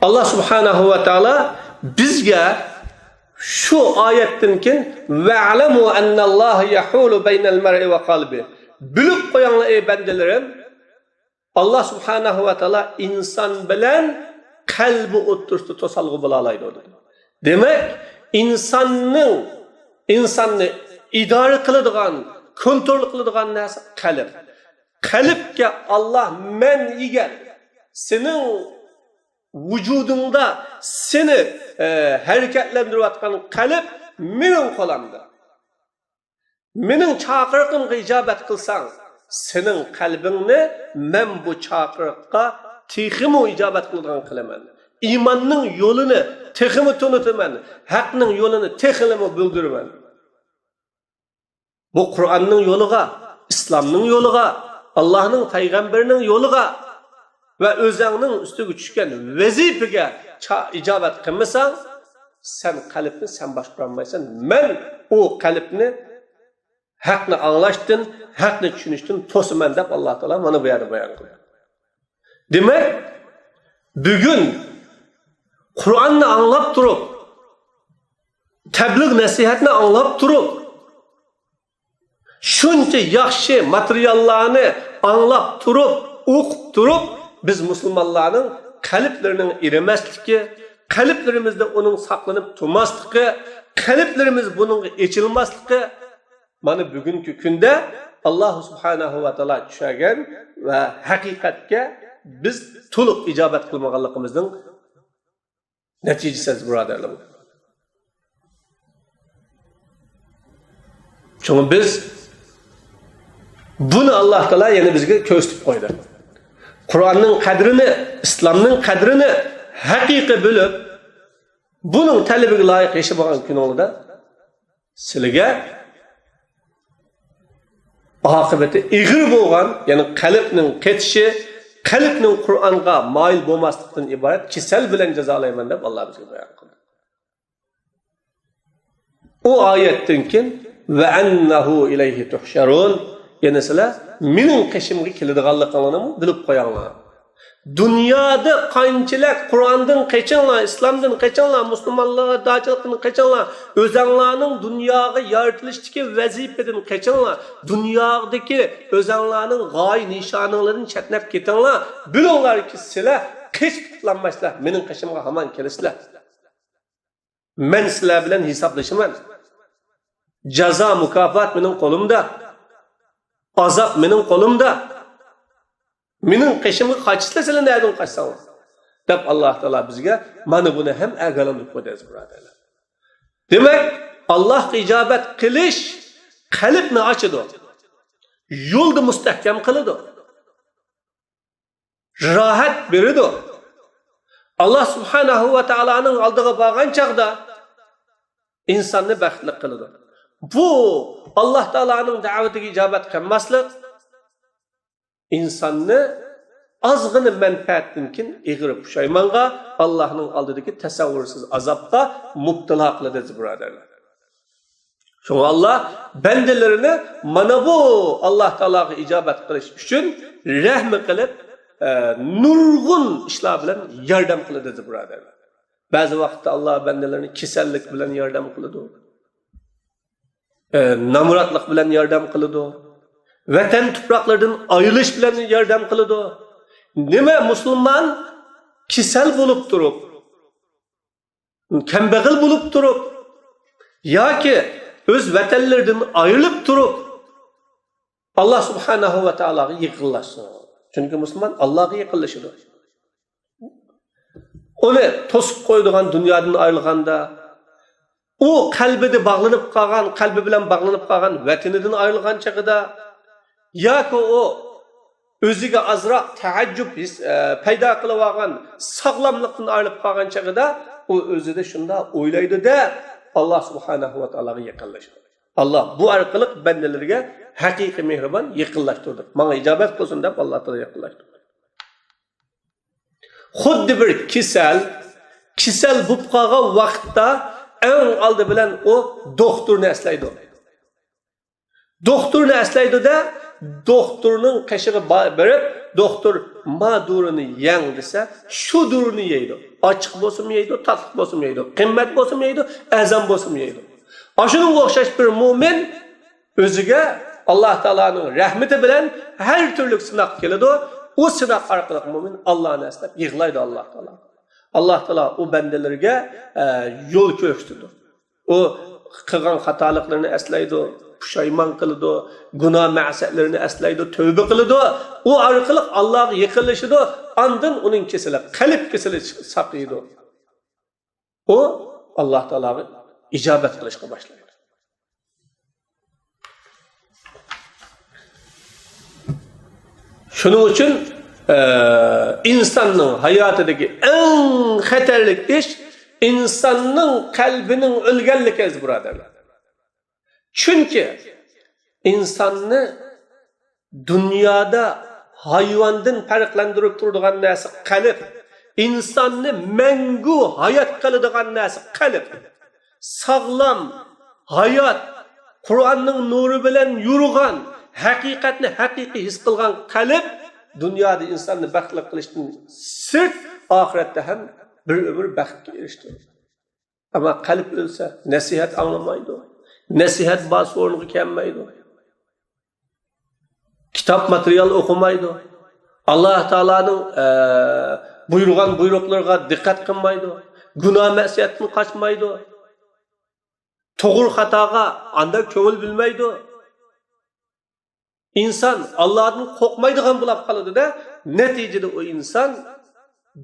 ئاللا سۇبھانەھۇ ۋە تائالا بىزگە شۇ ئايەتتىن كېيىن، «ۋەئلەمۇ ئەننەللاھە يەھۇلۇ بەينەل مەرئى ۋە قەلبى.» بىلىپ قويۇڭلار، ئەي بەندىلىرىم، ئاللا سۇبھانەھۇ ۋە تائالا ئىنسان بىلەن قەلبى ئوتتۇرىسىدا توسالغۇ بولالايدۇ، دېدى. دېمەك، ئىنساننىڭ، ئىنساننى ئىدارە قىلىدىغان، كونترول قىلىدىغان نەرسە قەلب. قەلبكە ئاللا مەن ئىگە، سېنىڭ ۋۇجۇدۇڭدا سېنى، ئە، ھەرىكەتلەندۈرۈۋاتقان قەلب مېنىڭ قولۇمدا. مېنىڭ چاقىرىقىمغا ئىجابەت قىلساڭ، سېنىڭ قەلبىڭنى مەن بۇ چاقىرىققا تېخىمۇ ئىجابەت قىلىدىغان قىلىمەن. ئىماننىڭ يولىنى تېخىمۇ تونۇتىمەن، ھەقنىڭ يولىنى تېخىمۇ بىلدۈرىمەن. بۇ قۇرئاننىڭ يولىغا، ئىسلامنىڭ يولىغا، ئاللاھنىڭ پەيغەمبىرىنىڭ يولىغا ۋە ئۆزەڭنىڭ ئۈستىگە چۈشكەن ۋەزىپىگە چا-، ئىجابەت قىلمىساڭ، سەن قەلبنى سەن باشقۇرالمايسەن. مەن ئۇ قەلبنى ھەقنى ئاڭلاشتىن، ھەقنى چۈشىنىشتىن توسىمەن دەپ ئاللا تائالا مانا بۇ يەردە بايان قىلدى. دېمەك، بۈگۈن قۇرئاننى ئاڭلاپ تۇرۇپ، تەبلىغ نەسىھەتنى ئاڭلاپ تۇرۇپ، شۇنچە ياخشى ماتېرىياللارنى ئاڭلاپ تۇرۇپ، ئوقۇپ تۇرۇپ، بىز مۇسۇلمانلارنىڭ قەلبلىرىنىڭ ئېرىمەسلىكى، قەلبلىرىمىزدە ئۇنىڭ ساقلىنىپ تۇرماسلىقى، قەلبلىرىمىز بۇنىڭغا ئېچىلماسلىقى، مانا بۈگۈنكى كۈندە ئاللا سۇبھانەھۇ ۋە تائالا چۈشەنگەن ۋە ھەقىقەتكە بىز تولۇق ئىجابەت قىلمىغانلىقىمىزنىڭ نەتىجىسى، ئەزىز بۇرادەرلىرىم. شۇڭا بىز بۇنى ئاللا تائالا يەنە بىزگە كۆرسىتىپ قويدى. قۇرئاننىڭ قەدرىنى، ئىسلامنىڭ قەدرىنى ھەقىقىي بىلىپ، بۇنىڭ تەلىپىگە لايىق ياشىمىغان كۈنۈڭلاردا سىلىگە ئاقىۋىتى ئېغىر بولغان، يەنى قەلبنىڭ قېتىشى، قەلبنىڭ قۇرئانغا مايىل بولماسلىقتىن ئىبارەت كېسەل بىلەن جازالايمەن دەپ ئاللا بىزگە بايان قىلدى. ئۇ ئايەتتىن كېيىن، «ۋە ئەننەھۇ ئىلەيھى تۇھشەرۇن»، يەنى سىلەر مېنىڭ قېشىمغا كېلىدىغانلىقىڭلارنىمۇ بىلىپ قويۇڭلار. دۇنيادا قانچىلىك قۇرئاندىن قېچىڭلار، ئىسلامدىن قېچىڭلار، مۇسۇلمانلارغا داچىلىقتىن قېچىڭلار، ئۆزەڭلارنىڭ دۇنياغا يارىتىلىشتىكى ۋەزىپىدىن قېچىڭلار، دۇنيادىكى ئۆزەڭلارنىڭ غايە نىشانىڭلاردىن چەتنەپ كېتىڭلار. بىلىڭلاركى، سىلەر قېچىپ قۇتۇلالمايسىلەر، مېنىڭ قېشىمغا ھامان كېلىسىلەر. مەن سىلەر بىلەن ھېسابلىشىمەن. جازا، مۇكاپات مېنىڭ قولۇمدا. ئازاب مېنىڭ قولۇمدا. مېنىڭ قېشىمغا قاچىسىلەر، سىلەر نەدىن قاچساڭلار؟ دەپ، ئاللا تائالا بىزگە مانا بۇنى ھەم ئاگاھلاندۇرۇپ قويدى، ئەزىز بۇرادەرلەر. دېمەك، ئاللاغا ئىجابەت قىلىش قەلبنى ئاچىدۇ. يولدا مۇستەھكەم قىلىدۇ. راھەت بېرىدۇ. ئاللا سۇبھانەھۇ ۋە تائالانىڭ ئالدىغا بارغان چاغدا ئىنساننى بەختلىك قىلىدۇ. بۇ ئاللا تائالانىڭ دەۋىتىگە ئىجابەت قىلماسلىق ئىنساننى ئازغىنە مەنپەئەتتىن كېيىن ئېغىر پۇشايمانغا، ئاللانىڭ ئالدىدىكى تەسەۋۋۇرسىز ئازابقا مۇپتىلا قىلىدۇ، ئەزىز بۇرادەرلەر. شۇڭا ئاللا بەندىلىرىنى مانا بۇ ئاللا تائالاغا ئىجابەت قىلىش ئۈچۈن رەھمى قىلىپ، ئە، نۇرغۇن ئىشلار بىلەن ياردەم قىلىدۇ، ئەزىز بۇرادەرلەر. بەزى ۋاقىتتا ئاللا بەندىلىرىنى كېسەللىك بىلەن ياردەم قىلىدۇ. ئە، نامراتلىق بىلەن ياردەم قىلىدۇ. ۋەتەن تۇپراقلىرىدىن ئايرىلىش بىلەن ياردەم قىلىدۇ. نېمە مۇسۇلمان كېسەل بولۇپ تۇرۇپ، كەمبەغەل بولۇپ تۇرۇپ ياكى ئۆز ۋەتەنلىرىدىن ئايرىلىپ تۇرۇپ، ئاللا سۇبھانەھۇ ۋە تائالاغا يېقىنلاشسۇن. چۈنكى مۇسۇلمان ئاللاغا يېقىنلىشىدۇ. ئۇنى توسۇپ قويىدىغان دۇنيادىن ئايرىلغاندا، ئۇ قەلبىدە باغلىنىپ قالغان، قەلبى بىلەن باغلىنىپ قالغان ۋەتىنىدىن ئايرىلغان چېغىدا، ياكى ئۇ ئۆزىگە ئازراق تەئەججۈپ ھېس، ئە، پەيدا قىلىۋالغان ساغلاملىقتىن ئايرىلىپ قالغان چېغىدا، ئۇ ئۆزىدە شۇنداق ئويلايدۇ-دە، ئاللا سۇبھانەھۇ ۋە تائالاغا يېقىنلىشىدۇ. ئاللا بۇ ئارقىلىق بەندىلىرىگە ھەقىقىي مېھرىبان، يېقىنلاشتۇردى. ماڭا ئىجابەت قىلسۇن دەپ ئاللا تائالا يېقىنلاشتۇردى. خۇددى بىر كېسەل، كېسەل بولۇپ قالغان ۋاقىتتا ئەڭ ئالدى بىلەن ئۇ دوختۇرنى ئەسلەيدۇ. دوختۇرنى ئەسلەيدۇ-دە، دوختۇرنىڭ قېشىغا با-، بېرىپ، دوختۇر، ما دورىنى يەڭ دېسە، شۇ دورىنى يەيدۇ. ئاچچىق بولسىمۇ يەيدۇ، تاتلىق بولسىمۇ يەيدۇ، قىممەت بولسىمۇ يەيدۇ، ئەرزان بولسىمۇ يەيدۇ. ئاشۇنىڭغا ئوخشاش بىر مۆمىن ئۆزىگە ئاللا تائالانىڭ رەھمىتى بىلەن ھەر تۈرلۈك سىناق كېلىدۇ. ئۇ سىناق ئارقىلىق مۆمىن ئاللانى ئەسلەپ يىغلايدۇ ئاللا تائالا. ئاللا تائالا ئۇ بەندىلىرىگە، ئە، يول كۆرسىتىدۇ. ئۇ قىلغان خاتالىقلىرىنى ئەسلەيدۇ، پۇشايمان قىلىدۇ، گۇناھ مەسىيەتلىرىنى ئەسلەيدۇ، تۆۋبە قىلىدۇ. ئۇ ئارقىلىق ئاللاغا يېقىنلىشىدۇ. ئاندىن ئۇنىڭ كېسىلى، قەلب كېسىلى ساقىيىدۇ. ئۇ ئاللا تائالاغا ئىجابەت قىلىشقا باشلايدۇ. شۇنىڭ ئۈچۈن، ئە، ئىنساننىڭ ھاياتىدىكى ئەڭ خەتەرلىك ئىش ئىنساننىڭ قەلبىنىڭ ئۆلگەنلىكى، ئەزىز بۇرادەرلەر. چۈنكى ئىنساننى دۇنيادا ھايۋاندىن پەرقلەندۈرۈپ تۇرىدىغان نەرسە قەلب. ئىنساننى مەڭگۈ ھايات قىلىدىغان نەرسە قەلب. ساغلام، ھايات، قۇرئاننىڭ نۇرى بىلەن يورۇغان، ھەقىقەتنى ھەقىقىي ھېس قىلغان قەلب دۇنيادا ئىنساننى بەختلىك قىلىشتىن سىرت، ئاخىرەتتە ھەم بىر ئۆمۈر بەختكە ئېرىشتۈرىدۇ. ئەمما قەلب ئۆلسە، نەسىھەت ئاڭلىمايدۇ. نەسىھەت بارسا ئورنىغا كەلمەيدۇ. كىتاب ماتېرىيال ئوقۇمايدۇ. ئاللا تائالانىڭ، ئە، بۇيرۇغان بۇيرۇقلىرىغا دىققەت قىلمايدۇ. گۇناھ مەسىيەتتىن قاچمايدۇ. توغرا خاتاغا ئانداق كۆڭۈل بۆلمەيدۇ. ئىنسان ئاللادىن قورقمايدىغان بولاپ قالىدۇ-دە، نەتىجىدە ئۇ ئىنسان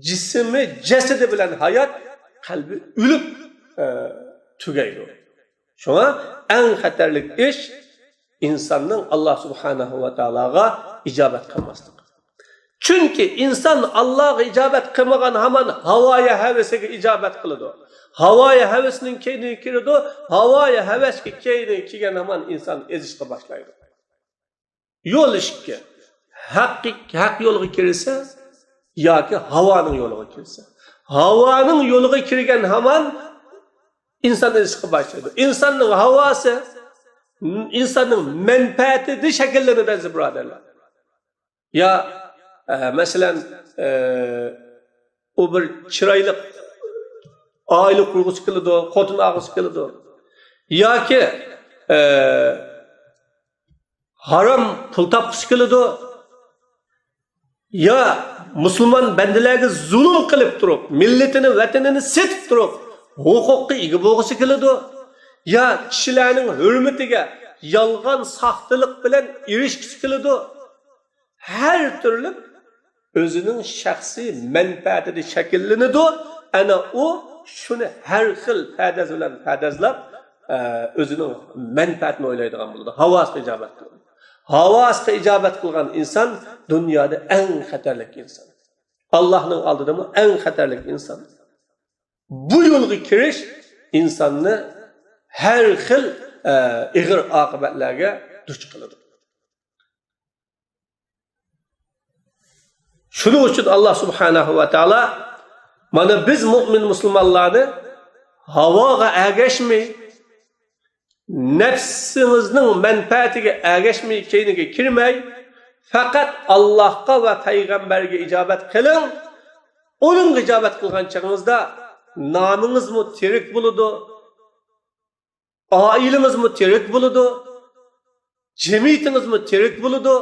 جىسمى، جەسىدى بىلەن ھايات، قەلبى ئۆلۈپ، ئە، تۈگەيدۇ. شۇڭا ئەڭ خەتەرلىك ئىش ئىنساننىڭ ئاللا سۇبھانەھۇ ۋە تائالاغا ئىجابەت قىلماسلىقى. چۈنكى ئىنسان ئاللاغا ئىجابەت قىلمىغان ھامان ھاۋايى ھەۋىسىگە ئىجابەت قىلىدۇ. ھاۋايى ھەۋىسىنىڭ كەينىگە كىرىدۇ، ھاۋايى ھەۋەسكە كەينىگە كىرگەن ھامان ئىنسان ئېزىشقا باشلايدۇ. يول ئىككى. ھەق، ھەق يولغا كىرسە ياكى ھاۋانىڭ يولىغا كىرسە. ھاۋانىڭ يولىغا كىرگەن ھامان ئىنسان ئېزىشقا باشلايدۇ. ئىنساننىڭ ھاۋاسى ئىنساننىڭ مەنپەئەتىدە شەكىللىنىدۇ، ئەزىز بۇرادەرلەر. يا ئە، مەسىلەن، ئە، ئۇ بىر چىرايلىق ئائىلە قۇرغۇسى كېلىدۇ، خوتۇن ئالغۇسى كېلىدۇ. ياكى، ئە، ھارام پۇل تاپقۇسى كېلىدۇ. يا مۇسۇلمان بەندىلەرگە زۇلۇم قىلىپ تۇرۇپ، مىللىتىنى، ۋەتىنىنى سېتىپ تۇرۇپ، ھوقۇققا ئىگە بولغۇسى كېلىدۇ. يا كىشىلەرنىڭ ھۆرمىتىگە يالغان ساختىلىق بىلەن ئېرىشكۈسى كېلىدۇ. ھەر تۈرلۈك ئۆزىنىڭ شەخسىي مەنپەئەتىدە شەكىللىنىدۇ. ئەنە ئۇ شۇنى ھەر خىل پەدەز بىلەن پەدەزلەپ، ئە، ئۆزىنىڭ مەنپەئەتىنى ئويلايدىغان بولىدۇ. ھاۋاسىغا ئىجابەت قىلىدۇ. ھاۋاسىغا ئىجابەت قىلغان ئىنسان دۇنيادا ئەڭ خەتەرلىك ئىنسان. ئاللاھنىڭ ئالدىدىمۇ ئەڭ خەتەرلىك ئىنسان. بۇ يولغا كىرىش ئىنساننى ھەر خىل، ئە، ئېغىر ئاقىۋەتلەرگە دۇچ قىلىدۇ. شۇنىڭ ئۈچۈن ئاللا سۇبھانەھۇ ۋە تائالا مانا بىز مۇئمىن مۇسۇلمانلارنى ھاۋاغا ئەگەشمەي، نەپسىڭىزنىڭ مەنپەئەتىگە ئەگەشمەي، كەينىگە كىرمەي، پەقەت ئاللاھقا ۋە پەيغەمبەرگە ئىجابەت قىلىڭ. ئۇنىڭغا ئىجابەت قىلغان چېغىڭىزدا نامىڭىزمۇ تىرىك بولىدۇ، ئائىلىڭىزمۇ تىرىك بولىدۇ، جەمئىيىتىڭىزمۇ تىرىك بولىدۇ،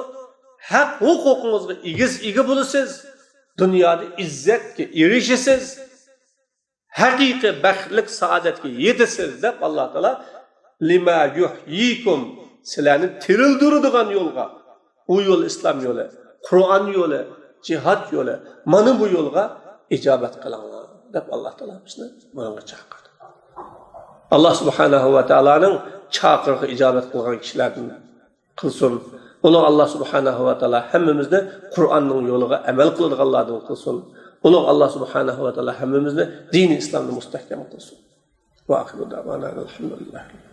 ھەق ھوقۇقىڭىزغا ئىگە، ئىگە بولىسىز، دۇنيادا ئىززەتكە ئېرىشىسىز، ھەقىقىي بەختلىك سائادەتكە يېتىسىز، دەپ ئاللا تائالا لىما يۇھيىكۇم، سىلەرنى تىرىلدۈرىدىغان يولغا، ئۇ يول ئىسلام يولى، قۇرئان يولى، جىھاد يولى، مانا بۇ يولغا ئىجابەت قىلىڭلار، دەپ ئاللا تائالا بىزنى بۇنىڭغا چاقىردى. ئاللا سۇبھانەھۇ ۋە تائالانىڭ چاقىرىقىغا ئىجابەت قىلغان كىشىلەردىن قىلسۇن. ئۇلۇغ ئاللا سۇبھانەھۇ ۋە تائالا ھەممىمىزنى قۇرئاننىڭ يولىغا ئەمەل قىلىدىغانلاردىن قىلسۇن. ئۇلۇغ ئاللا سۇبھانەھۇ ۋە تائالا ھەممىمىزنى دىنى ئىسلامدا مۇستەھكەم قىلسۇن. ۋە ئاخىرۇ دەۋانا ئەنىل ھەمدۇلىللاھى.